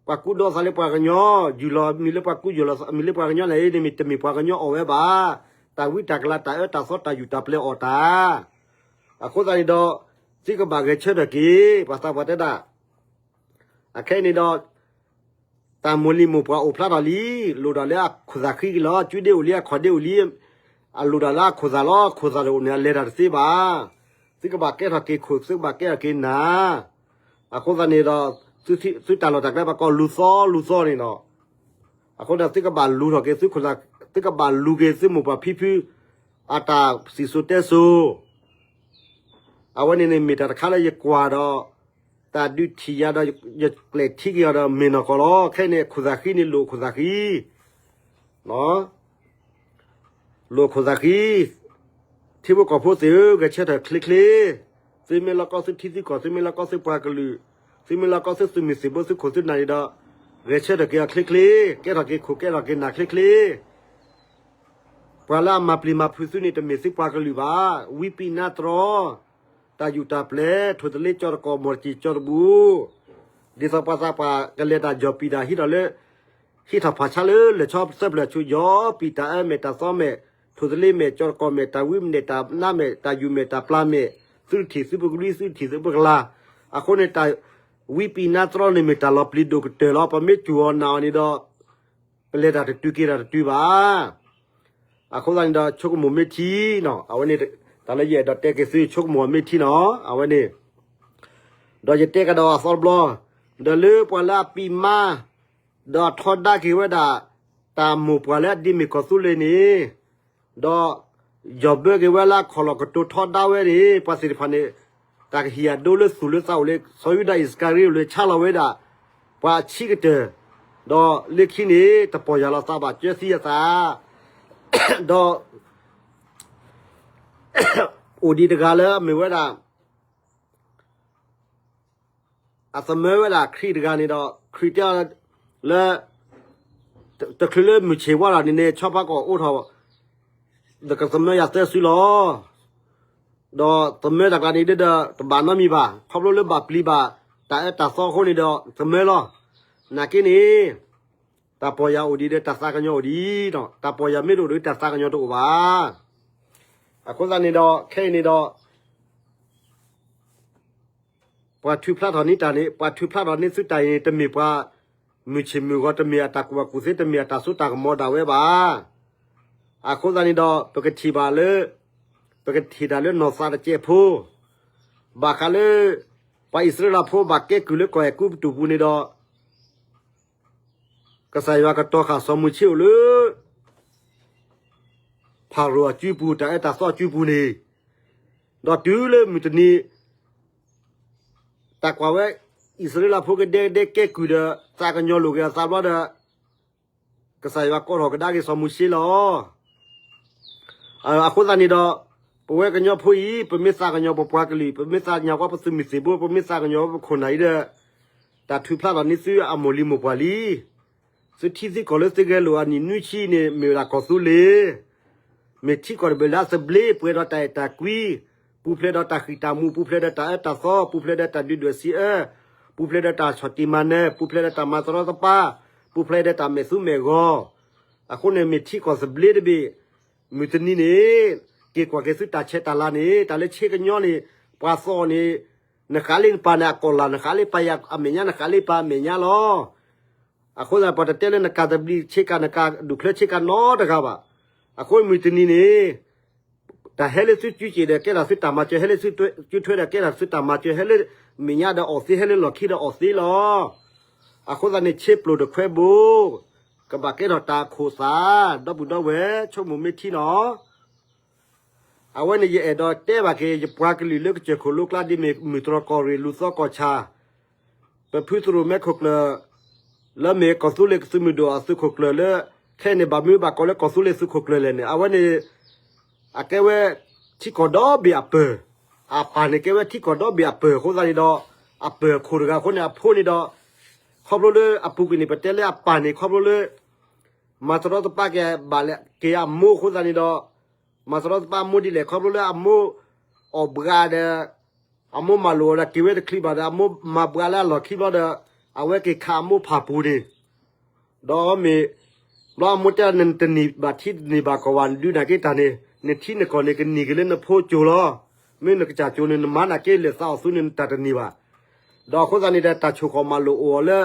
ပှၤကူဒီသးလၢပှၤကညီ, ယူၢ်လီၤမံၤလၢပှၤကူ ယူၢ်လီၤမံၤလၢပှၤကညီန့ၣ် တမ့ၢ်ပှၤကညီအီၣ်ဝဲဘၣ်. တၢ်ဝံတၢ်ကလၤ တၢ်အၢတၢ်သီတၢ်ယူၢ်တၢ်ပျဲၤအီၣ်တၢ်. အဃိသတးန့ၣ်ဒီး သုကဘၣ်ဂဲၤဆၢထၢၣ်က့ၤ ပှၤသးပှၢ်တဲဒၣ် အခဲအံၤန့ၣ်ဒီး တၢ်မိၢ်လံၤမိၢ်ပှၢ်အိၣ်ဖျါထီၣ်လံ, လိၣ်ဒၣ်လၢအခိၣ်သးဃံက့ၤလီၤ. အစုဒ့အိၣ်လံ အခီၣ်ဒ့အိၣ်လံ, အလိၣ်ဒၣ်လၢအခိၣ်သးလီၤ. ခိၣ်သးတအိၣ်န့ၣ် အလဲၤတၢ်တသ့ဘၣ်. သုကဘၣ်ကဲထီၣ်က့ၤခိၣ် သုကဘၣ်ကဲထီၣ်က့ၤနၢ်. အဃိသတးန့ၣ်ဒီး သုတၢ်လီၢ်တၢ်ကျဲ ပှၤကိးလူၤသီလူၤသီန့ၣ်လီၤ. အဃိန့ၣ် သုကဘၣ်လူၤထီၣ်က့ၤသုခိၣ်သး, သုကဘၣ်လူၤက့ၤသုမိၢ်ပၢ်ဖံဖု အတၢ်စံၣ်စိၤတဲစိၤ အဝဲန့ၣ်န့ၣ်မ့ၢ်တၢ်တခါလၢယကွၢ်ဒီး တၢ်ဒုးထံၣ်ယၤဒီး ယကျဲးထံက့ၤအီၤဒီးမ့ၢ်နီၢ်ကီၢ်လီၤ. ခဲအံၤန့ၣ် အခိၣ်သးဃံန့ၣ် လိၣ်အခိၣ်သးဃံ, လိၣ်အခိၣ်သးဃံ, ထံဖိကီၢ်ဖိသ့ၣ်ဧၢ, ဂဲၤဆၢထၢၣ်ချ့ချ့, သုမ့ၢ်လီၤကီသုထံသုကီၢ်, သုမ့ၢ်လီၤကီသုပှၤကလုာ်, သုမ့ၢ်လီၤကီသုသုးမုၢ်သံၣ်ဘိသုခိၣ်သုနၢ်န့ၣ်ဒီး ဂဲၤဆၢထၢၣ်က့ၤအီၤချ့ချ့, ကဲထီၣ်က့ၤခိၣ်ကဲထီၣ်က့ၤနၢ်ချ့ချ့ ပှၤလၢအမၤပျံၤမၤဖုးသုန့ၣ် တမ့ၢ်သုပှၤကလုာ်ဘၣ်. ဝံပံနါတြီ, တၢ်ယူၢ်တၢ်ပျဲၤ, ထိၣ်သလ့ကၠီတကီၢ် မီၢ်တကံၢ်ကၠီတဘူၣ်, ဒ်သိးပှၤသးပှၢ်ကလဲၤတၢ်ယီၢ်ပံၤတၢ်ဟံးထီၣ်လၢ ဟံးထီၣ်ဖးဆါလၢလၢၢ်ဆီသၢဖျၢၣ်ဆူ ယီၢ်ပံၤတၢ်အၢမဲာ်တၢ်သီမဲာ်, ထိၣ်သလ့မဲာ် ကၠီတကီၢ်မဲာ်, တၢ်ဝံမဲာ်တၢ်နါမဲာ်, တၢ်ယူၢ်မဲာ်တၢ်ပျၢ်မဲာ်, သုတထံၣ်သုပကလွံ သုတထံၣ်သုပကလၤ. အဃိန့ၣ် တၢ်ဝံပံနါတြီန့ၣ်မ့ၢ်တၢ်လီၤပျံၤဒိၣ်ကတၢၢ်လီၤ. ပမ့ၢ်စူၢ်အီၤနာ်အီၤန့ၣ်ဒီး ပလဲၤတၢ်တတုၤက့ၤတၢ်တတုၤဘၣ်. အဃိသတးန့ၣ်ဒီး ဆိကမိၣ်မ့ၢ်ထံနီၤ, အဝဲန့ၣ် တၢ်လၢယအဲၣ်ဒိးတဲက့ၤသု ဆိကမိၣ်မ့ၢ်ထံနီၤ, အဝဲန့ၣ် ဒီးယတဲကဒီးအသီတဘျီ, ဒီးလၢပှၤလၢအပံးမါ, ဒီးထီဒါက့ၤဝဲဒၣ် တၢ်မိၢ်ပှၢ်လၢအဒ့မ့ၢ်ကီၢ်သူလ့ၤန့ၣ်, ဒီး ယီၢ်ဘၢက့ၤဝဲလၢအခီၣ်လီၢ်ကတိၤထီဒါဝဲန့ၣ် ပှၤသ့ၣ်တဖၣ်န့ၣ် တၢ်ကဟ့ၣ်အဒိလၢသူၣ်လၢသးအိၣ်လၢ စီၤယူဒၤအံၣ်စကၤရံအိၣ်လၢဆါလီၤဝဲဒၣ် ပှၤအဆံးကတၢၢ်, ဒီးလၢခံန့ၣ် တပီၢ်ယၢ်လီၤသးဘၣ် ကၢသံအသး, ဒီး အိၣ်ဒံးတဂၤလၢအမ့ၢ်ဝဲဒၣ် အသမၢဝဲဒၣ်ခရံာ်တဂၤန့ၣ်ဒီး ခရံာ်တဲအီၤလၢ တချုးလၢမုၢ်ဆ့ၣ်ဝါဒီးန့ၣ်န့ၣ် ဆီဖါကီၢ်အိးထီၣ် ဒီးကသမၢယၤသၢစုလီၤ. ဒီးသမၢတၢ်ကျါန့ၣ်ဒီး တဘၣ်နီတမံၤဘၣ်, ခီဖျိလၢဘၣ်ပျံၤဘၣ်တၢ်အၢတၢ်သီအဃိန့ၣ်ဒီး သမၢလီၤ. နာ်က့န့ၣ် တၢ်ပီၢ်ယၢ်အိၣ်ဒံးဒီးတၢ်သးကညီၤအိၣ်ဒံး, တၢ်ပီၢ်ယၢ်မ့ၢ်တအိၣ်ဒီးတၢ်သးကညီၤတအိၣ်ဘၣ်. အဃိသတးန့ၣ်ဒီး ခဲအံၤန့ၣ်ဒီး ပှၤထုးဖျါထီၣ်န့ၢ်တၢ်န့ၣ် ပှၤထုးဖျါထီၣ်န့ၢ်သုတၢ်အံၤန့ၣ် တမ့ၢ်ပှၤမုၢ်ဆ့ၣ်မုၢ်ဂီၤ, တမ့ၢ်အတၢ်ကူၣ်ဘၣ်ကူၣ်သ့, တမ့ၢ်အတၢ်စိတၢ်ကမီၤဒၣ်ဝဲဘၣ်. အဃိသတးန့ၣ်ဒီး ပကထံၣ်ဘၣ်လၢ ပကထံၣ်တၢ်လၢနီၢ်သးတစဲးဖိ ဘၣ်ဃးလၢ ပှၤအံၣ်စရ့လးဖိဘၣ်ကဲကုၢ်လၢကီၢ်အဲၤကူပတူးပူၤန့ၣ်ဒီး ကစၢ်ယွၤကတီၤဃာ်စီၤမိၤၡ့အိၣ်လၢ ဖၤရိၤအစုပူၤ တၢ်အၢတၢ်သီအစုပူၤန့ၣ်, ဒီးတုၤလၢမုၢ်တနံၤ တၢ်ကွၢ်ဝဲ အံၣ်စရ့လးဖိကဒဲကဒဲကဲကုၢ်ဒီး သးကညီၤလိာ်က့ၤအသးဘျီဒီး ကစၢ်ယွၤကိးထီၣ်ကဒါက့ၤစီၤမိၤၡ့လီၤ. အဃိသတးန့ၣ်ဒီး ပဝဲကညီဖိအံၤ ပမ့ၢ်သးကညီၤပပှၤကလုာ်, ပမ့ၢ်သးကညီၤဝဲပသုးမုၢ်သံၣ်ဘိ, ပမ့ၢ်သးကညီၤဝဲပခိၣ်နၢ်အံၤဒီး တၢ်ထုးဖျါထီၣ်န့ၢ်သုအမိၢ်လံၤမိၢ်ပှၢ်လံ. သုထံသုကီၢ်လၢသုဂဲၤလိာ်အနံၣ်နွံဆံန့ၣ် မ့ၢ်ဝဲဒၣ်ကီၢ်သူလ့ၤ, မ့ၢ်ထံကီၢ်တဘ့ၣ်လၢအသဘျ့ ပှဲၤဒီးတၢ်အဲၣ်တၢ်ကွံ, ပူၤဖျဲးဒီးတၢ်ဃံၣ်တၢ်မူ, ပူၤဖျဲးဒီးတၢ်အၢတၢ်သီ, ပူၤဖျဲးဒီးတၢ်ဒုၣ်ဒွဲၣ်စံးအၢ, ပူၤဖျဲးဒီးတၢ်ဆီၣ်တံၢ်မၤနၢၤ, ပူၤဖျဲးဒီးတၢ်မၤသရီသပှၢ်, ပူၤဖျဲးဒီးတၢ်မဲာ်သူမဲာ်ဂီၤ. အဃိန့ၣ်မ့ၢ်ထံကီၢ်သဘျ့တဘ့ၣ်, မုၢ်တနံၤန့ၣ် က့ၤကွၢ်က့ၤသုတၢ်ဆဲးတၢ်လၤန့ၣ်, တၢ်လၢဆ့ကညီန့ၣ် ပှၤသီၣ်န့ၣ် နဃးလၢနပၢ်န့ၣ်အကီၢ်လၢ်, နဃးလၢပၢ်ယၤအမဲာ်ညါ, နဃးလၢပၢ်အမဲာ်ညါလီၤ. အဃိသတး ပှၤတတဲလၢနကးသဘျ့ဆ့ကၤ, နကးဒူၣ်ချၢဆ့ကၤနီတဂၤဘၣ်. အဃိမုၢ်တနံၤန့ၣ် တၢ်ဟဲလၢသုစုစ့ၣ်ဒီးကဲထီၣ်သုတၢ်မၤစၢၤ, ဟဲလၢသုစုထွဲဒီးကဲထီၣ်သုတၢ်မၤစၢၤ, ဟဲလၢမဲာ်ညါဒီးအီၣ်သ့, ဟဲလၢလီၢ်ခံဒီးအီၣ်သ့လီၤ. အဃိသတးန့ၣ် ဆ့ပျိၢ်တခွဲဘိ ကဘၣ်ကဲထီၣ်တၢ်အခိၣ်သး, ဒီပုၢ်ဒီဝဲၢ် ဆိကမိၣ်မ့ၢ်ထံနီၤ. အဝဲန့ၣ်ယအဲၣ်ဒိးတဲဘၣ်က့ၤ ယပှၤကလုာ်လၢကစၢၢ်ခိၣ်လိကျါ ဒ်မ့ၢ်မုၢ်တြီၢ်ကီၢ်ရ့ၣ် လူၤသီကီၢ်ဆၣ်, ပဖုသရိာ်မဲခိၣ်ကျၢၢ် လၢမ့ၢ်ကီၢ်သူလ့ၤသုးမုၢ်ဒိၣ်အသုးခိၣ်ကျၢၢ်လၢ ခဲအံၤန့ၣ်ဘၣ်မနုၤဘၣ်ကိးလၢကီၢ်သူလ့ၤသုးခိၣ်ကျၢၢ်လဲၣ်န့ၣ် အဝဲန့ၣ် အကဲဝဲ ထံကီၢ်ဒီဘ့ၣ်အပၢၢ်, အပၢ်န့ၣ်ကဲဝဲထံကီၢ်ဒီဘ့ၣ်အပၢၢ်အဃိသတးန့ၣ်ဒီး အပၢၢ်အခိၣ်တဂၤအဃိန့ၣ် အဖိန့ၣ်ဒီး ခီဖျိလၢအပူၤကွံာ်န့ၣ် ပတဲလၢအပၢ်န့ၣ် ခီဖျိလၢ မၤသရီသပှၢ်က့ၤဘၣ်လၢက့ၤအမိၢ်အဃိသတးန့ၣ်ဒီး မၤသရီသပှၢ်အမိၢ်ဒ်လဲၣ် ခီဖျိလၢအမိၢ် အီၣ်ဘှါဒီး အမိၢ်မၤလိာ်အီၤဒီးက့ၤဝဲတချံဘၣ်ဒီး အမိၢ်မၤဘှါလၢအလီၢ်ခံဘျီဒီး အဝဲက့ၤခးအမိၢ်ဖးပူၤန့ၣ် ဒီးမ့ၢ် ဘျီအမိၢ်တဲနတန့ၢ်ဘၣ်ထံတန့ၢ်ဘၣ်ကီၢ်ဘၣ် ဒုးနာ်က့တၢ်န့ၣ် နထံနကီၢ်န့ၣ် ကန့ၢ်က့ၤလၢနဖိကၠိၤလီၤ. မ့ၢ်နကစၢ်ကၠိၤန့ၣ် နမၤနာ်က့လဲၤသးအီၣ်သူန့ၣ် နတၢ်တန့ၢ်ဘၣ်. ဒီးအဃိသတးန့ၣ်ဒီး တၢ်ဆိၣ်ဃီၣ်မၤလိာ်အိၣ်အီၤလၢ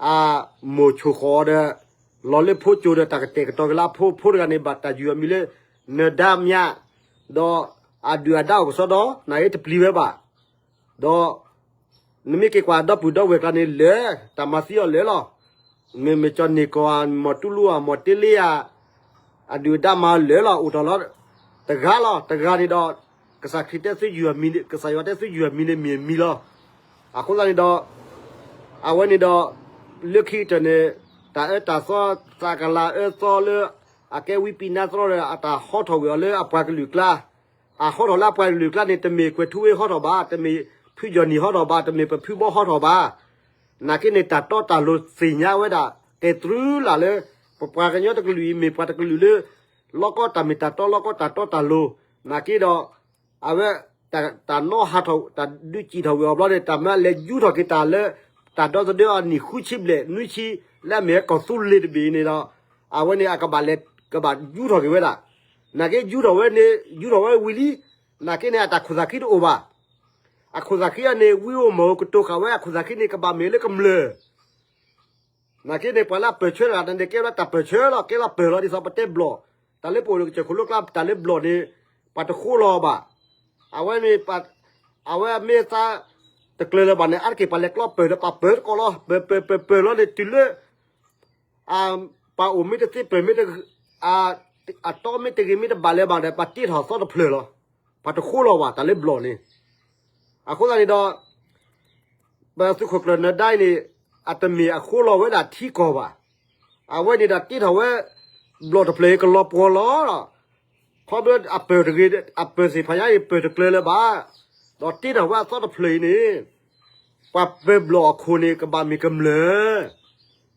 အမိၢ်ဆိၣ်ဃီၣ်အီၤဒီး လီၤလၢဖိကၠိၤဒီး တၢ်ကတဲာ်ကတီၤက့ၤလၢအဖိ ဖိတဂၤန့ၣ် ဘၣ်တၢ်ယုၢ်အမံၤလၢ နၢၤဒါမၠး ဒီးအဒုၣ်အဒါအိၣ်ကစီဒီ နာ်က့တပျံၤဝဲဘၣ်. ဒီး နမ့ၢ်က့ၤကွၢ်ဒီပုၢ်ဒီဝဲၢ်ကျါန့ၣ်လၢာ် တၢ်မၤသံအီၤလၢာ်လီၤ. မ့ၢ်မ့ၢ်ကၠီၤန့ၢ်ကီၢ်ဧါ မီၢ်တူလူဧါ မီၢ်တ့လ့ဧါ အဒုၣ်အဒါမၤလၢာ်လီၤ အိၣ်ထီၣ်လီၤ တဂၤလီၤ. တဂၤန့ၣ်ဒီး ကစၢ်ခရံာ်တဲသုယုၢ်အမံၤ ကစၢ်ယွၤတဲသုယုၢ်အမံၤန့ၣ်မ့ၢ်အမံၤလီၤ. အဃိသတးန့ၣ်ဒီး အဝဲန့ၣ်ဒီး လၢခံကတၢၢ်န့ၣ် တၢ်အၢတၢ်သီ သးကလၤအၢသီလၢ အကဲဝံပံးနါသရီဒီး အတၢ်ဟီထီၣ်ဝဲအီၤလၢအပှၤကလုာ်ကျါ အဟီထီၣ်လၢအပှၤကလုာ်ကျါန့ၣ် တမ့ၢ်ကွဲၤထူဝ့ဟီထီၣ်ဘၣ်, တမ့ၢ်ဖုယီၢ်နံၣ်ဟီထီၣ်ဘၣ်, တမ့ၢ်ပဖုဘီဟီထီၣ်ဘၣ်. နာ်က့န့ၣ် တၢ်တီတၢ်လိၤသ့ၣ်ညါဝဲဒၣ် ကဲတြူလၢ်လၢ ပပှၤကညီတကလုာ်အံၤ မ့ၢ်ပှၤတကလုာ်လၢ လီၢ်ကီတၢ်မ့ၢ်တၢ်တီ လီၢ်ကီတၢ်တီတၢ်လိၤ, နာ်က့ဒီး အဝဲ တၢ်နီၣ်ဟးထီၣ် တၢ်ဒုးစံၣ်ထီၣ်ဝဲအီၤဘျီန့ၣ် တၢ်မၢလဲၤယူထီၣ်က့ၤတၢ်လၢ တၢ်ဒီသဒၢအနံၣ်ဃုဆံဘျဲၣ် နွံဆံ လၢအမ့ၢ်ကီၢ်သူလ့ၤတဘ့ၣ်အံၤန့ၣ်ဒီး အဝဲန့ၣ်အကဘၣ်လဲၤ ကဘၣ်ယူထီၣ်က့ၤဝဲဒၣ်. နာ်က့ယူထီၣ်ဝဲန့ၣ် ယူထီၣ်ဝဲဝံၤလံ, နာ်က့န့ၣ် အတၢ်ခိၣ်သးခံတအိၣ်ဘၣ်. အခိၣ်သးခံအန့ၣ် ဝံအိၣ်မီၢ်အိၣ်ကတိၤဃာ်ဝဲ အခိၣ်သးခံန့ၣ် ကဘၣ်မ့ၢ်လၢကမျၢၢ် နာ်က့န့ၣ် ပှၤလၢအပၢၢ်ဆၢတဂၤန့ၣ် ကဲဝဲဒၣ်တၢ်ပၢၢ်ဆၢလီၤ, ကဲလီၤပၢၢ်လီၤ ဒ်သိးပတဲဘျီၣ်, တၢ်လၢပအိၣ်လၢကစၢၢ်ခိၣ်လိကျါ တၢ်လၢဘျီၣ်န့ၣ် ပှၤတဃိလီၤဘၣ်. အဝဲန့ၣ် အဝဲမ့ၢ်သးတကျၢၤလၢၤဘၣ်န့ၣ် အါတက့ၢ်ပှၤလဲၤကျီပၢၢ်ဒီး ပှၤပၢၢ်တကိးလီၤ, ပၢၢ်ပၢၢ်ပၢၢ်ပၢၢ်လီၤန့ၣ် တုၤလၢ ပှၤအိၣ်မ့ၢ်တသ့ ပၢၢ်မ့ၢ်တ အတီမ့ၢ်တဂ့ၤမ့ၢ်တဘၣ်လၢၤဘၣ်ဒီး ပှၤတ့ထီၣ်သီတဖျၢၣ်လီၤ. ပှၤတဃိလီၤဘၣ် တၢ်လၢဘျီၣ်န့ၣ်. အဃိသတးန့ၣ်ဒီး ပသုးခိၣ်ကျၢၢ်နၢၤဒါအံၤန့ၣ် အတမ့ၢ်အဃိလီၤဝဲဒၣ်ထံကီၢ်ဘၣ်. အဝဲန့ၣ်ဒီးတ့ထီၣ်ဝဲ ဘျီၣ်တဖျၢၣ်အံၤကလီၤပှီၤလီၤ. ခီဖျိအပၢၢ်တဂ့ၤ အပၢၢ်သ့ၣ်တဖၣ်ညါအံၤ ပၢၢ်တကျၢၤလၢၤဘၣ်. ဒီးတ့ထီၣ်ဝဲအသီတဖျၢၣ်အံၤန့ၣ် ပှၤပၢၢ်ဘျီၣ်အခိၣ်န့ၣ် ကဘၣ်မ့ၢ်ကမျၢၢ်.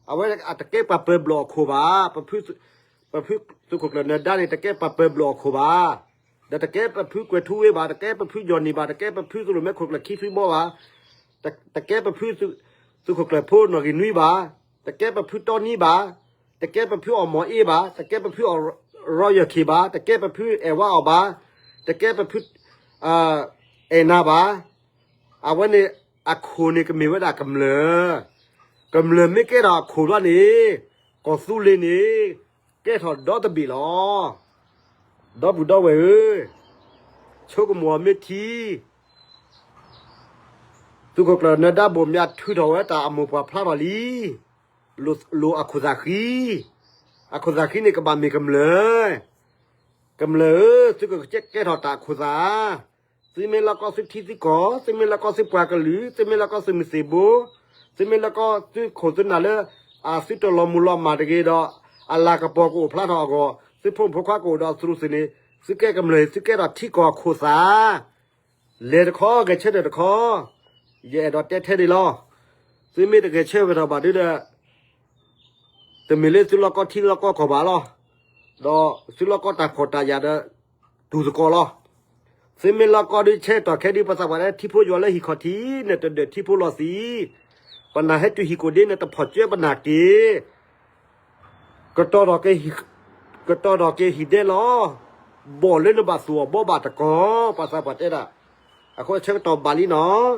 အဝဲအတကဲပှၤပၢၢ်ဘျီၣ်အခိၣ်ဘၣ်. ပဖု ပဖုသုးခိၣ်ကျၢၢ်နၢၤဒါန့ၣ် တကဲပှၤပၢၢ်ဘျီၣ်အခိၣ်ဘၣ်. ဒီးတကဲပဖုကွဲၤထူဝ့ဘၣ်, တကဲပဖုယီၢ်နံၣ်ဘၣ်, တကဲပဖုသုးရိၣ်မဲခိၣ်ကျၢၢ်ခံဖုဘီဘၣ်, တကဲပဖုသုးခိၣ်ကျၢၢ်ဖိနီၣ်ဂံၢ်နွံဘၣ်, တကဲပဖုတီနံဘၣ်, တကဲပဖုအီၣ်မီၢ်အ့ဘၣ်, တကဲပဖုအီၣ်ရီယီၢ်ခံဘၣ်, တကဲပဖုအဲၣ်ဝါအီၣ်ဘၣ်, တကဲပဖု အဲၣ်နၤဘၣ်. အဝဲန့ၣ်အခိၣ်န့ၣ်ကမ့ၢ်ဝဲဒၣ်ကမျၢၢ်, ကမျၢၢ်မ့ၢ်ကဲထီၣ်အခိၣ်ဘျီန့ၣ် ကီၢ်သူလ့ၤန့ၣ် ကဲထီၣ်ဒီတဘ့ၣ်လီၤ. ဒီပုၢ်ဒီဝဲၢ်ဧၢ, ဆိကမိၣ်အီၤမ့ၢ်ထံ, သုးခိၣ်ကျၢၢ်နၢၤဒါဘိၣ်မၠးထုးထီၣ်ဝဲတၢ်အမိၢ်ပှၢ်ဖျါထီၣ်လံ. လိၣ်အခိၣ်သၣ်ဃံ, အခိၣ်သၣ်ဃံန့ၣ်ကဘၣ်မ့ၢ်ကမျၢၢ်, ကမျၢၢ်ဧၢ, သုကကဲထီၣ်တၢ်အခိၣ်သၣ်, သုမ့ၢ်လီၢ်ကီၢ်သုထံသုကီၢ်, သုမ့ၢ်လီၢ်ကီၢ်သုပှၤကလုာ်, သုမ့ၢ်လီၢ်ကီၢ်သုးမုၢ်သံၣ်ဘိ, သုမ့ၢ်လီၢ်ကီၢ်သုခိၣ်သုနၢ်လၢ အသုတလီၤမုၢ်လီၤမၢ်တဂ့ၤဒီး အလၤကပီၤကအိၣ်ဖျါထီၣ်အဂီၢ်, သုဖိမုၣ်ဖိခွါကအိၣ်ဒီးအသူးအသ့ၣ်န့ၣ် သုကဲကမျၢၢ် သုကဲထီၣ်ထံကီၢ်အခိၣ်သၣ်, လဲၤတခီ ဂဲၤဆၢထၢၣ်တခီ, ယအဲၣ်ဒိးတဲထဲန့ၣ်လီၤ. သုမ့ၢ်တဂဲၤဆၢထၢၣ်ထီၣ်ဘၣ်ဒုဒီး တမ့ၢ်လၢသုလီၢ်ကီၢ်ထံလီၢ်ကီၢ်ကီၢ်ဘၣ်လီၤ. ဒီးသုလီၢ်ကီၢ်တၢ်ဖှီၣ်တၢ်ယာ်ဒီး တူၢ်သကိးလီၤ. သုမ့ၢ်လီၢ်ကီၢ်ဒုးဆဲးတီၢ်ခဲဒုး ပှၤသးပှၢ်တဲ ထံဖိယွၤလၢဟံၣ်ခီၣ်ထံး နတဒၢးထံဖိလီၤသံး, ပနၢ်ဟဲတုၤဟံၣ်ကိၣ်ဒ့ နတဖီၣ်ကၢပနၢ်က့ၤ ကတီၤထီၣ်က့ၤဟံၣ်ဒဲလီၤ. ဘီၣ်လၢနဘၣ်သူၣ်အီၤဘီဘၣ်တကီၢ်, ပှၤသးပှၢ်တဲဒၣ်. အဃိဆၢကတီၢ်ဘၣ်လံနီၤ,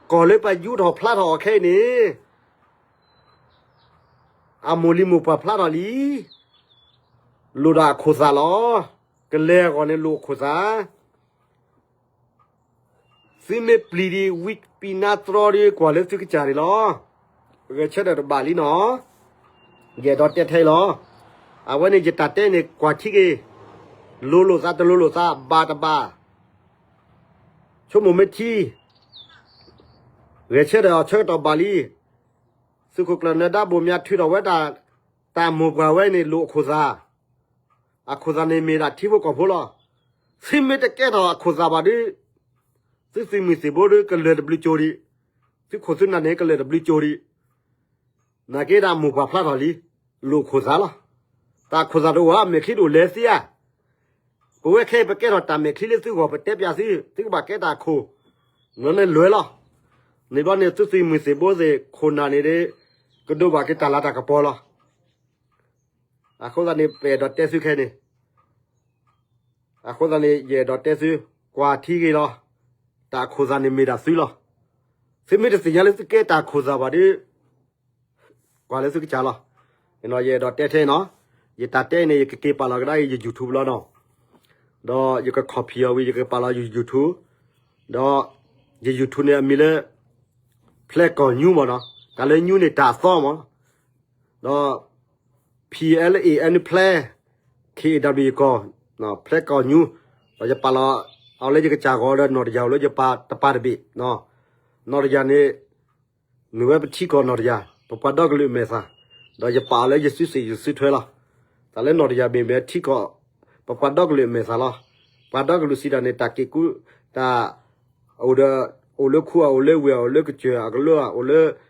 ကီၢ်လၢပယူထီၣ်ဖျါထီၣ်အီၤခဲအံၤန့ၣ် အမိၢ်လံၤမိၢ်ပှၢ်ဖျါထီၣ်လံ, လိၣ်ဒၣ်အခိၣ်သၣ်လီၤ. ကလဲၤအဂီၢ်န့ၣ်လိၣ်အခိၣ်သၣ်. သုမ့ၢ်ပျံၤဒံး ဝံပံနါတြီဒံး ကွၢ်လၢသုကစၢ်န့ၣ်လီၤ. ဂဲၤဆၢထၢၣ်တဘၣ်လံနီၤ, ယအဲၣ်ဒိးတဲထဲအံၤလီၤ. အဝဲန့ၣ်ယတၢ်တဲန့ၣ် ကွၢ်ထံက့ၤ, လိၤလိာ်သးတလိၤလိာ်သး ဘၣ်တဘၣ် ဆိကမိၣ်မ့ၢ်ထံ, ဂဲၤဆၢထၢၣ်အီၤဆၢကတီၢ်ဘၣ်လံ. သုးခိၣ်ကျၢၢ်နၢၤဒါဘိၣ်မၠးထုးထီၣ်ဝဲ တၢ်မိၢ်ပှၢ်ဝဲန့ၣ် လိၣ်အခိၣ်သၣ်, အခိၣ်သၣ်န့ၣ်မ့ၢ်ဒၣ်ထံဖိကီၢ်ဖိလီၤ. သုမ့ၢ်တကဲထီၣ်အခိၣ်သၣ်ဘၣ်ဒီး သုသုးမုၢ်သံၣ်ဘိဒီး ကလၢၢ်တဘျုးကၠိဒံး, သုခိၣ်သုနၢ်န့ၣ် ကလၢၢ်တဘျုးကၠိဒံး. နာ်က့ဒၣ်မိၢ်ပှၢ်ဖျါထီၣ်လံ, လိၣ်အခိၣ်သၣ်လီၤ. တၢ်အခိၣ်သၣ်တအိၣ်ဧါ, မဲာ်ချံတအိၣ်လဲၤသ့ဧါ. ပဝဲခဲအံၤပကဲထီၣ်တၢ်မဲာ်ချံလၢသုဂီၢ် ပတဲပျးသု, သုကဘၣ်ကဲတၢ်အခိၣ်, န့ၣ်လွဲလီၤ. န့ၣ်ဘျီန့ၣ် သုသုးမုၢ်သံၣ်ဘိသ့ၣ် ခိၣ်နၢ်န့ၣ်ဒီး ကဒိးဘၣ်က့ၤတၢ်လၤတၢ်ကပီၤလီၤ. အဃိသတးန့ၣ် ပအဲၣ်ဒိးတဲသုခဲအံၤန့ၣ်, အဃိသတးန့ၣ် ယအဲၣ်ဒိးတဲသု, ကွၢ်ထံဂ့ၤလီၤ. တၢ်အခိၣ်သၣ်န့ၣ်မ့ၢ်ဒၣ်သုလီၤ. သုမ့ၢ်တသ့ၣ်ညါလၢသုကဲတၢ်အခိၣ်သၣ်ဘၣ်ဒီး ကွၢ်လၢသုကစၢ်လီၤ. ယအဲၣ်ဒိးတဲထဲနီၤ, ယတၢ်တဲအံၤန့ၣ် ယကက့ၤပာ်လီၤကဒါက့ၤယ YouTube လီၤနီၤ. ဒီးယက copy အီၤဝံၤ ယကပာ်လီၤယ YouTube, ဒီးယ YouTube န့ၣ်အမံၤလၢ ဖျဲၣ်ကီၢ်ညူမ့ၢ်နီၤ, တၢ်လၢညူန့ၣ်တၢ်အသီမ့ၢ်နီၤ, ဒီး ဖျဲၣ် ဖျဲၣ် ကီၢ်, ဖျဲၣ်ကီၢ်ညူ, ဒီးယပာ်လီၤအီၤလၢယကစၢ်ဂီၤဒီး နီၢ်တယၢ်အိၣ်လၢယပာ်တပၤတဘ့ၣ်, နီၢ်တယၢ်န့ၣ် မ့ၢ်ဝဲပထံကီၢ်နီၢ်တယၢ်, ပပှၤဒီကလုာ်အမဲာ်သၣ်, ဒီးယပာ်အီၤလၢယစုစ့ၣ်ယစုထွဲလီၤ. တၢ်လၢနီၢ်တယၢ်မ့ၢ်မ့ၢ်ထံကီၢ်, ပပှၤဒီကလုာ်အမဲာ်သၣ်လီၤ. ပှၤဒီကလုာ်စံးတၢ်န့ၣ် တၢ်က့ၤကူ, တၢ် အိၣ်ဒီး, အိၣ်လၢခူ, အိၣ်လၢဝ့ၢ်, အိၣ်လၢကစၢၢ်အကလၢ, အိၣ်လၢထံဂၤ, အိၣ်လၢ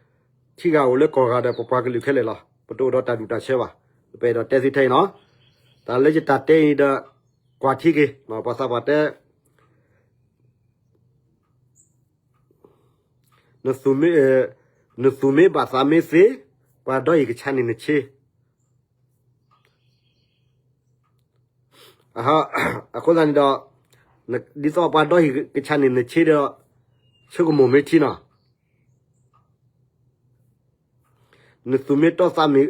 ကီၢ်ဂၤဒီး ပပှၤကလုာ်ခဲလၢာ်လီၤ. ပတအိၣ်ဒီးတၢ်ဒူၣ်တၢ်ဆၢဘၣ်. ပအဲၣ်ဒိးတဲသုထဲအံၤနီၤ, တၢ်လၢယတၢ်တဲအံၤဒီး ကွၢ်ထံက့ၤ, ပှၤသးပှၢ်တဲ နသူၣ်မ့ၢ်ဘၣ်သးမ့ၢ်သ့, ပှၤဒီဟံၣ်ကဆါန့ၢ်နဆ့. အဃိသတးန့ၣ်ဒီး, ဒ်သိးပှၤဒီဟံၣ်ကဆါန့ၢ်နဆ့ဒီး, ဆိကမိၣ်မ့ၢ်ထံနီၤ, နသူၣ်မ့ၢ်တီ,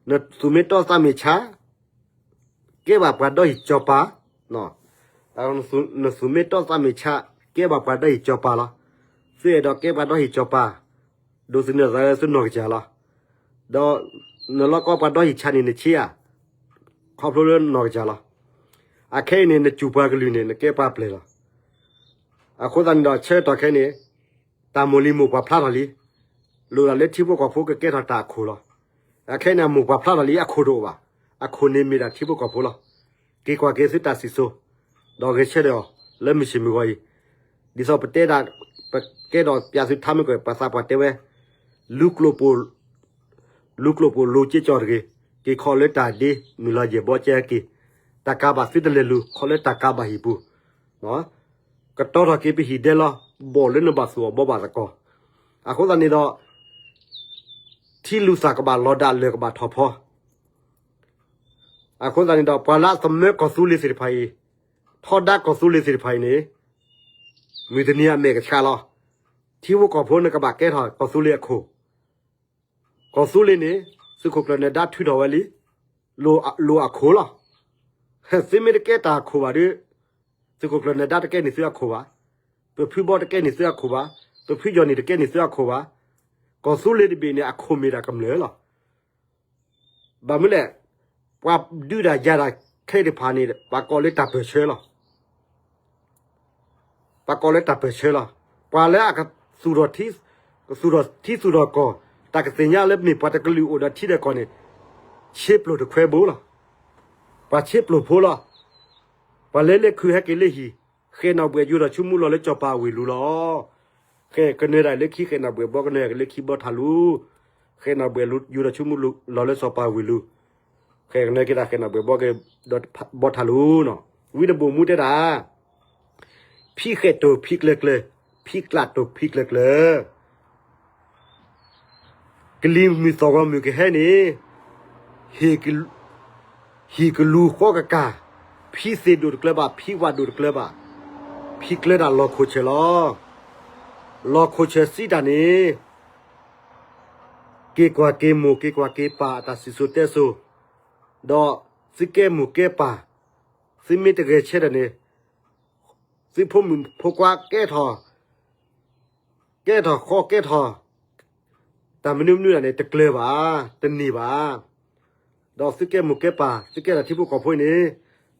နသူၣ်မ့ၢ်တီသးမ့ၢ်ဆါ, ကဲဘၣ်ပှၤဒီဟံၣ်စီၤပၤ, နသူၣ်မ့ၢ်တီသးမ့ၢ်ဆါ, ကဲဘၣ်ပှၤဒီဟံၣ်စီၤပၤလီၤ. သုအဲၣ်ဒိးကဲပှၤဒီဟံၣ်စီၤပၤ, ဒိးသန့ၤသးလၢသုနီၢ်ကစၢ်လီၤ. ဒီးနလီၢ်ကီၢ်ပှၤဒီဟံၣ်ဆါန့ၢ်နဆ့ဧါ, ခီဖျိလၢနီၢ်ကစၢ်လီၤ. အခဲအံၤန့ၣ် နစူၢ်ပှၤကလုာ်န့ၣ် နကဲပှၤပျဲၢ်လီၤ. အဃိသတးန့ၣ်ဒီး ဆၢကတီၢ်ခဲအံၤန့ၣ် တၢ်မိၢ်လံၤမိၢ်ပှၢ်ဖျါထီၣ်လံ, လိၣ်ဒၣ်လၢထံဖိကီၢ်ဖိကကဲထီၣ်တၢ်အခိၣ်လီၤ. အခဲအံၤန့ၣ် အမိၢ်ပှၢ်ဖျါထီၣ်လံ အခိၣ်တအိၣ်ဘၣ်. အခိၣ်န့ၣ်မ့ၢ်ဒၣ်ထံဖိကီၢ်ဖိလီၤ. က့ၤကွၢ်က့ၤသုတၢ်စံၣ်စိၤ, ဒီးဂဲၤဆၢထၢၣ်အီၤ လၢမုၢ်ဆ့ၣ်မုၢ်ဂီၤအံၤ, ဒ်သိးပတဲဒၣ်, ပကဲဒီးပျးသုထါမ့ၢ်ကီး ပှၤသးပှၢ်တဲဝဲ, လူၤကျိၣ်ပိၢ်, လူၤကျိၣ်ပိၢ်လိၤက့ကၠီတဂ့ၤ, က့ၤခီလၢတၢ်ဒ့ မုၢ်လီၤယဲၢ်ဘီကဲက့ၤ, တၢ်ကၤဘၣ်သုတလဲၤလူၤ ခီလၢတၢ်ကၤဘၣ်ဟံၣ်ပူၤ, ကတီထီၣ်က့ၤပဟံၣ်ဒဲလီၤ ဘီၣ်လၢနဘၣ်သူၣ်အီၤဘီဘၣ်သကိး, အဃိသတးန့ၣ်ဒီး ထံလူၤသၣ်ကဘၣ်လီၤဒၣ်လၢၢ်ကဘၣ်ထီၣ်ဖီ, အဃိသတးန့ၣ်ဒီး ပှၤလၢအသမၢကီၢ်သူလ့ၤသ့ၣ်တဖၣ်အံၤ, ထီဒါကီၢ်သူလ့ၤသ့ၣ်တဖၣ်အံၤန့ၣ်, မုၢ်တနံၤအမဲာ်ကဆှးလီၤ. ထံဖိကီၢ်ဖိန့ၣ်ကဘၣ်ကဲထီၣ်ကီၢ်သူလ့ၤအခိၣ်, ကီၢ်သူလ့ၤန့ၣ် သုးခိၣ်ကျၢၢ်နၢၤဒါထုးထီၣ်ဝဲလံ, လိၣ်အခိၣ်လီၤ. သုမ့ၢ်တကဲတၢ်အခိၣ်ဘၣ်ဒီး, သုးခိၣ်ကျၢၢ်နၢၤဒါတကဲန့ၢ်သုအခိၣ်ဘၣ်, ပဖုဘီတကဲန့ၢ်သုအခိၣ်ဘၣ်, ပဖုယီၢ်နံၣ်တကဲန့ၢ်သုအခိၣ်ဘၣ်, ကီၢ်သူလ့ၤတဘ့ၣ်န့ၣ် အခိၣ်မ့ၢ်ဒၣ်ကမျၢၢ်လီၤ. ဘၣ်မနုၤလဲၣ်, ပှၤဒုးတၢ်ယၤတၢ်ခဲအံၤတဖၣ်န့ၣ် ပှၤကိးလၢတၢ်ပၢၢ်ဆၢလီၤ. ပှၤကိးလၢတၢ်ပၢၢ်ဆၢလီၤ. ပှၤလၢအကသူၣ်ထီၣ်ထံ, ကသူၣ်ထီၣ်ထံသူၣ်ထီၣ်ကီၢ်, တၢ်ကသ့ၣ်ညါလၢမ့ၢ်ပှၤတကလုာ်အိၣ်ဒီးထံဒီးကီၢ်န့ၣ်, ဆ့ပျိၢ်တခွဲဘိလီၤ. ပှၤဆ့ပျိၢ်ဖိလီၤ. ပှၤလဲၤလၢခုးဟဲက့ၤလၢဟံၣ်, ဃဲၤနီၣ်ဘှဲၣ်ယူၤထီၣ်ဆူမူလီၤလၢစီၤပၤဝ့ၢ်လူၤလီၤ. ဃဲၤကနၢၤဒၣ်လၢခံ ဃဲၤနီၣ်ဘှဲၣ်ဘီကနၢၤက့ၤလၢခံဘီထးလူၤ, ဃဲၤနီၣ်ဘှဲၣ်ယူၤထီၣ်ဆူမူလီၤလၢစီၤပၤဝ့ၢ်လူၤ, ဃဲၤကနၢၤက့ၤတၢ်ဃဲၤနီၣ်ဘှဲၣ်ဘီက့ၤဘီထးလူၤနီၤ. ဝံတဘိၣ်မူတဲဒၣ် ဖံးဃဲးတိၢ်ဖံးကျၢၤကျၢၤ, ဖံးကျးတိၢ်ဖံးကျၢၤကျၢၤ, ကလံၤမုၢ်သီၣ်ဂီၤမုၢ်ကဟဲန့ၣ်, ဟံၣ်ကလူၤဃီကကၢ်, ဖံးသ့ၣ်ဒိၣ်တကျၢၤဘၣ်, ဖံးဝၣ်ဒိၣ်တကျၢၤဘၣ်, ဖံးကျၢၤတၢ်လီၢ်ခိၣ်ဆၢၣ်လီၤ. လီၢ်ခိၣ်ဆၢၣ်စံးတၢ်န့ၣ် က့ၤကွၢ်က့ၤမိၢ် က့ၤကွၢ်က့ၤပၢ်အတၢ်စံၣ်စိၤတဲစိၤ, ဒီးသုကဲမိၢ်ကဲပၢ်, သုမ့ၢ်တဂဲၤဆၢထၢၣ်န့ၣ်, သုဖိမုၣ်ဖိခွါကဲထီၣ်, ကဲထီၣ်ဃီကဲထီၣ်, တၢ်မနုၤမနုၤဒၣ်န့ၣ် တကျၢၤဘၣ်, တန့ၢ်ဘၣ်. ဒီးသုကဲမိၢ်ကဲပၢ် သုကဲထီၣ်ထံဖိကီၢ်ဖိအံၤန့ၣ်,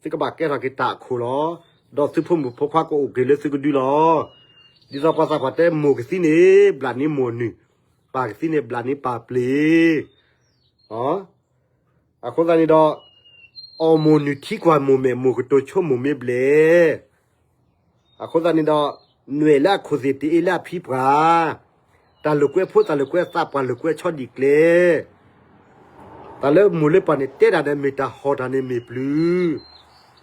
သုကဘၣ်ကဲထီၣ်က့ၤတၢ်အခိၣ်လီၤ. ဒီးသုဖိမုၣ်ဖိခွါကအိၣ်က့ၤလၢသုကဒုလီၤ. ဒ်သိးပှၤသးပှၢ်တဲ မိၢ်ကသံန့ၣ် ဘျးန့ၢ်မိၢ်နုာ်, ပၢ်ကသံန့ၣ်ဘျးန့ၢ်ပၢ်ပျ့ၤ. အဃိသတးန့ၣ်ဒီး, အီၣ်မိၢ်နုာ်ထံကွၢ်မိၢ်မဲာ် မိၢ်ကတိၤဆိမိၢ်မ့ၢ်ဘျဲၣ်. အဃိသတးန့ၣ်ဒီး, နွဲၣ်လၢအခိၣ်သ့ၣ်တအ့လၢအဖံပှၢ်, တၢ်လိာ်ကွဲဖိ တၢ်လိာ်ကွဲသးပှၢ် လိာ်ကွဲဆီဒံၣ်ကျဲ, တၢ်လၢမိၢ်လၢပၢ်န့ၣ် တဲဒၣ်ဒီးမ့ၢ်တၢ်ဟီၣ် တၢ်န့ၣ်မ့ၢ်ပျုၤ.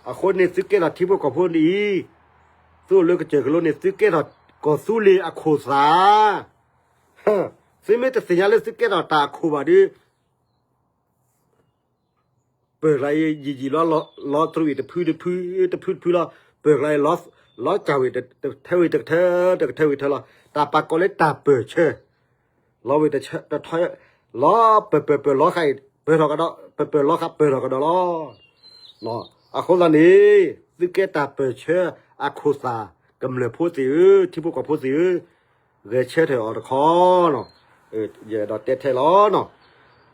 အဃိန့ၣ် သုကဲထီၣ်ထံဖိကီၢ်ဖိအံၤ, သုအိၣ်လၢကစၢၢ်ကလိန့ၣ် သုကဲထီၣ်ကီၢ်သူလ့ၤအခိၣ်သး. သုမ့ၢ်တသ့ၣ်ညါလၢသုကဲထီၣ်တၢ်အခိၣ်ဘၣ်ဒီး ပၢၢ်ကျါအံၤ ယံာ်ယံာ်လီၤ, လီၤတြူာ်အံၤတဖုတဖု, တဖုတဖုလီၤ. ပၢၢ်ကျါအံၤ လီၤစၢ်ဝဲ တထၢဝံၤတကထၢ, တကထၢဝံၤတထၢလီၤ. တၢ်ပာ်ကိးလၢတၢ်ပၢၢ်ဆၢ, လီၤဝဲတထၢ, လီၤပၢၢ်ပၢၢ်ပၢၢ်လီၤဃာ်အံၤ ပၢၢ်ထီၣ်ကဒီး, ပၢၢ်ပၢၢ်လီၤဃာ်ပၢၢ်ထီၣ်ကဒီးလီၤ. အဃိသတးန့ၣ် သုကဲတၢ်ပၢၢ်ဆၢအခိၣ်သး, ကမျၢၢ်ဖိသ့ၣ်ဧၢ, ထံဖိကီၢ်ဖိသ့ၣ်ဧၢ, ဂဲၤဆၢထၢၣ်အီၤတခီ, ယအဲၣ်ဒိးတဲထဲလီၤ.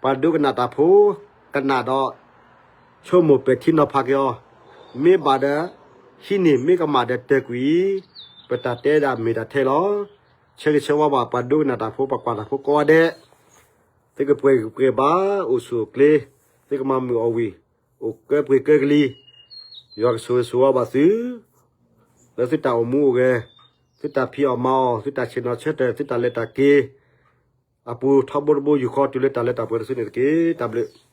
ပှၤဒိကနၣ်တၢ်ဖိ, ကနၣ်ဒီး, ဆိကမိၣ်ပဲာ်ထံနီၤဖးက့ၤအီၤ, မ့ၢ်ဘၣ်ဒီး, ဟံးန့ၢ်, မ့ၢ်ကမၣ်ဒီးတၢၢ်ကွံာ်, ပတၢ်တဲဒၣ်မ့ၢ်တၢ်ထဲလီၤ. ဆၢဂ့ၤဆၢဝါဘၣ် ပှၤဒိကနၣ်တၢ်ဖိ ပှၤကွၢ်တၢ်ဖိကိးဂၤဒဲး, သုကပှဲၤဂံၢ်ပှဲၤဘါ, အိၣ်ဆူၣ်အိၣ်ချ့, သုကမၤမုာ်အီၣ်ဝံၣ်, အိၣ်ကၢပှ့ၤကၢကလံၤ, ယွၤကဆိၣ်ဂ့ၤဆိၣ်ဝါဘၣ်သု, လၢသုတၢ်အိၣ်မူအိၣ်ဂဲၤ, သုတၢ်ဖံးအီၣ်မၤအီၣ်, သုတၢ်ဆ့ၣ်နီၤဆၢထၢၣ်, သုတၢ်လဲၤတၢ်က့ၤ, အပူၤထီဘိတဘိ ယူၢ်ဃီတုၤလၢတၢ်လၢတၢ်ပှဲၤတစုန့ၣ်တက့ၢ်. တၢ်ဘျုး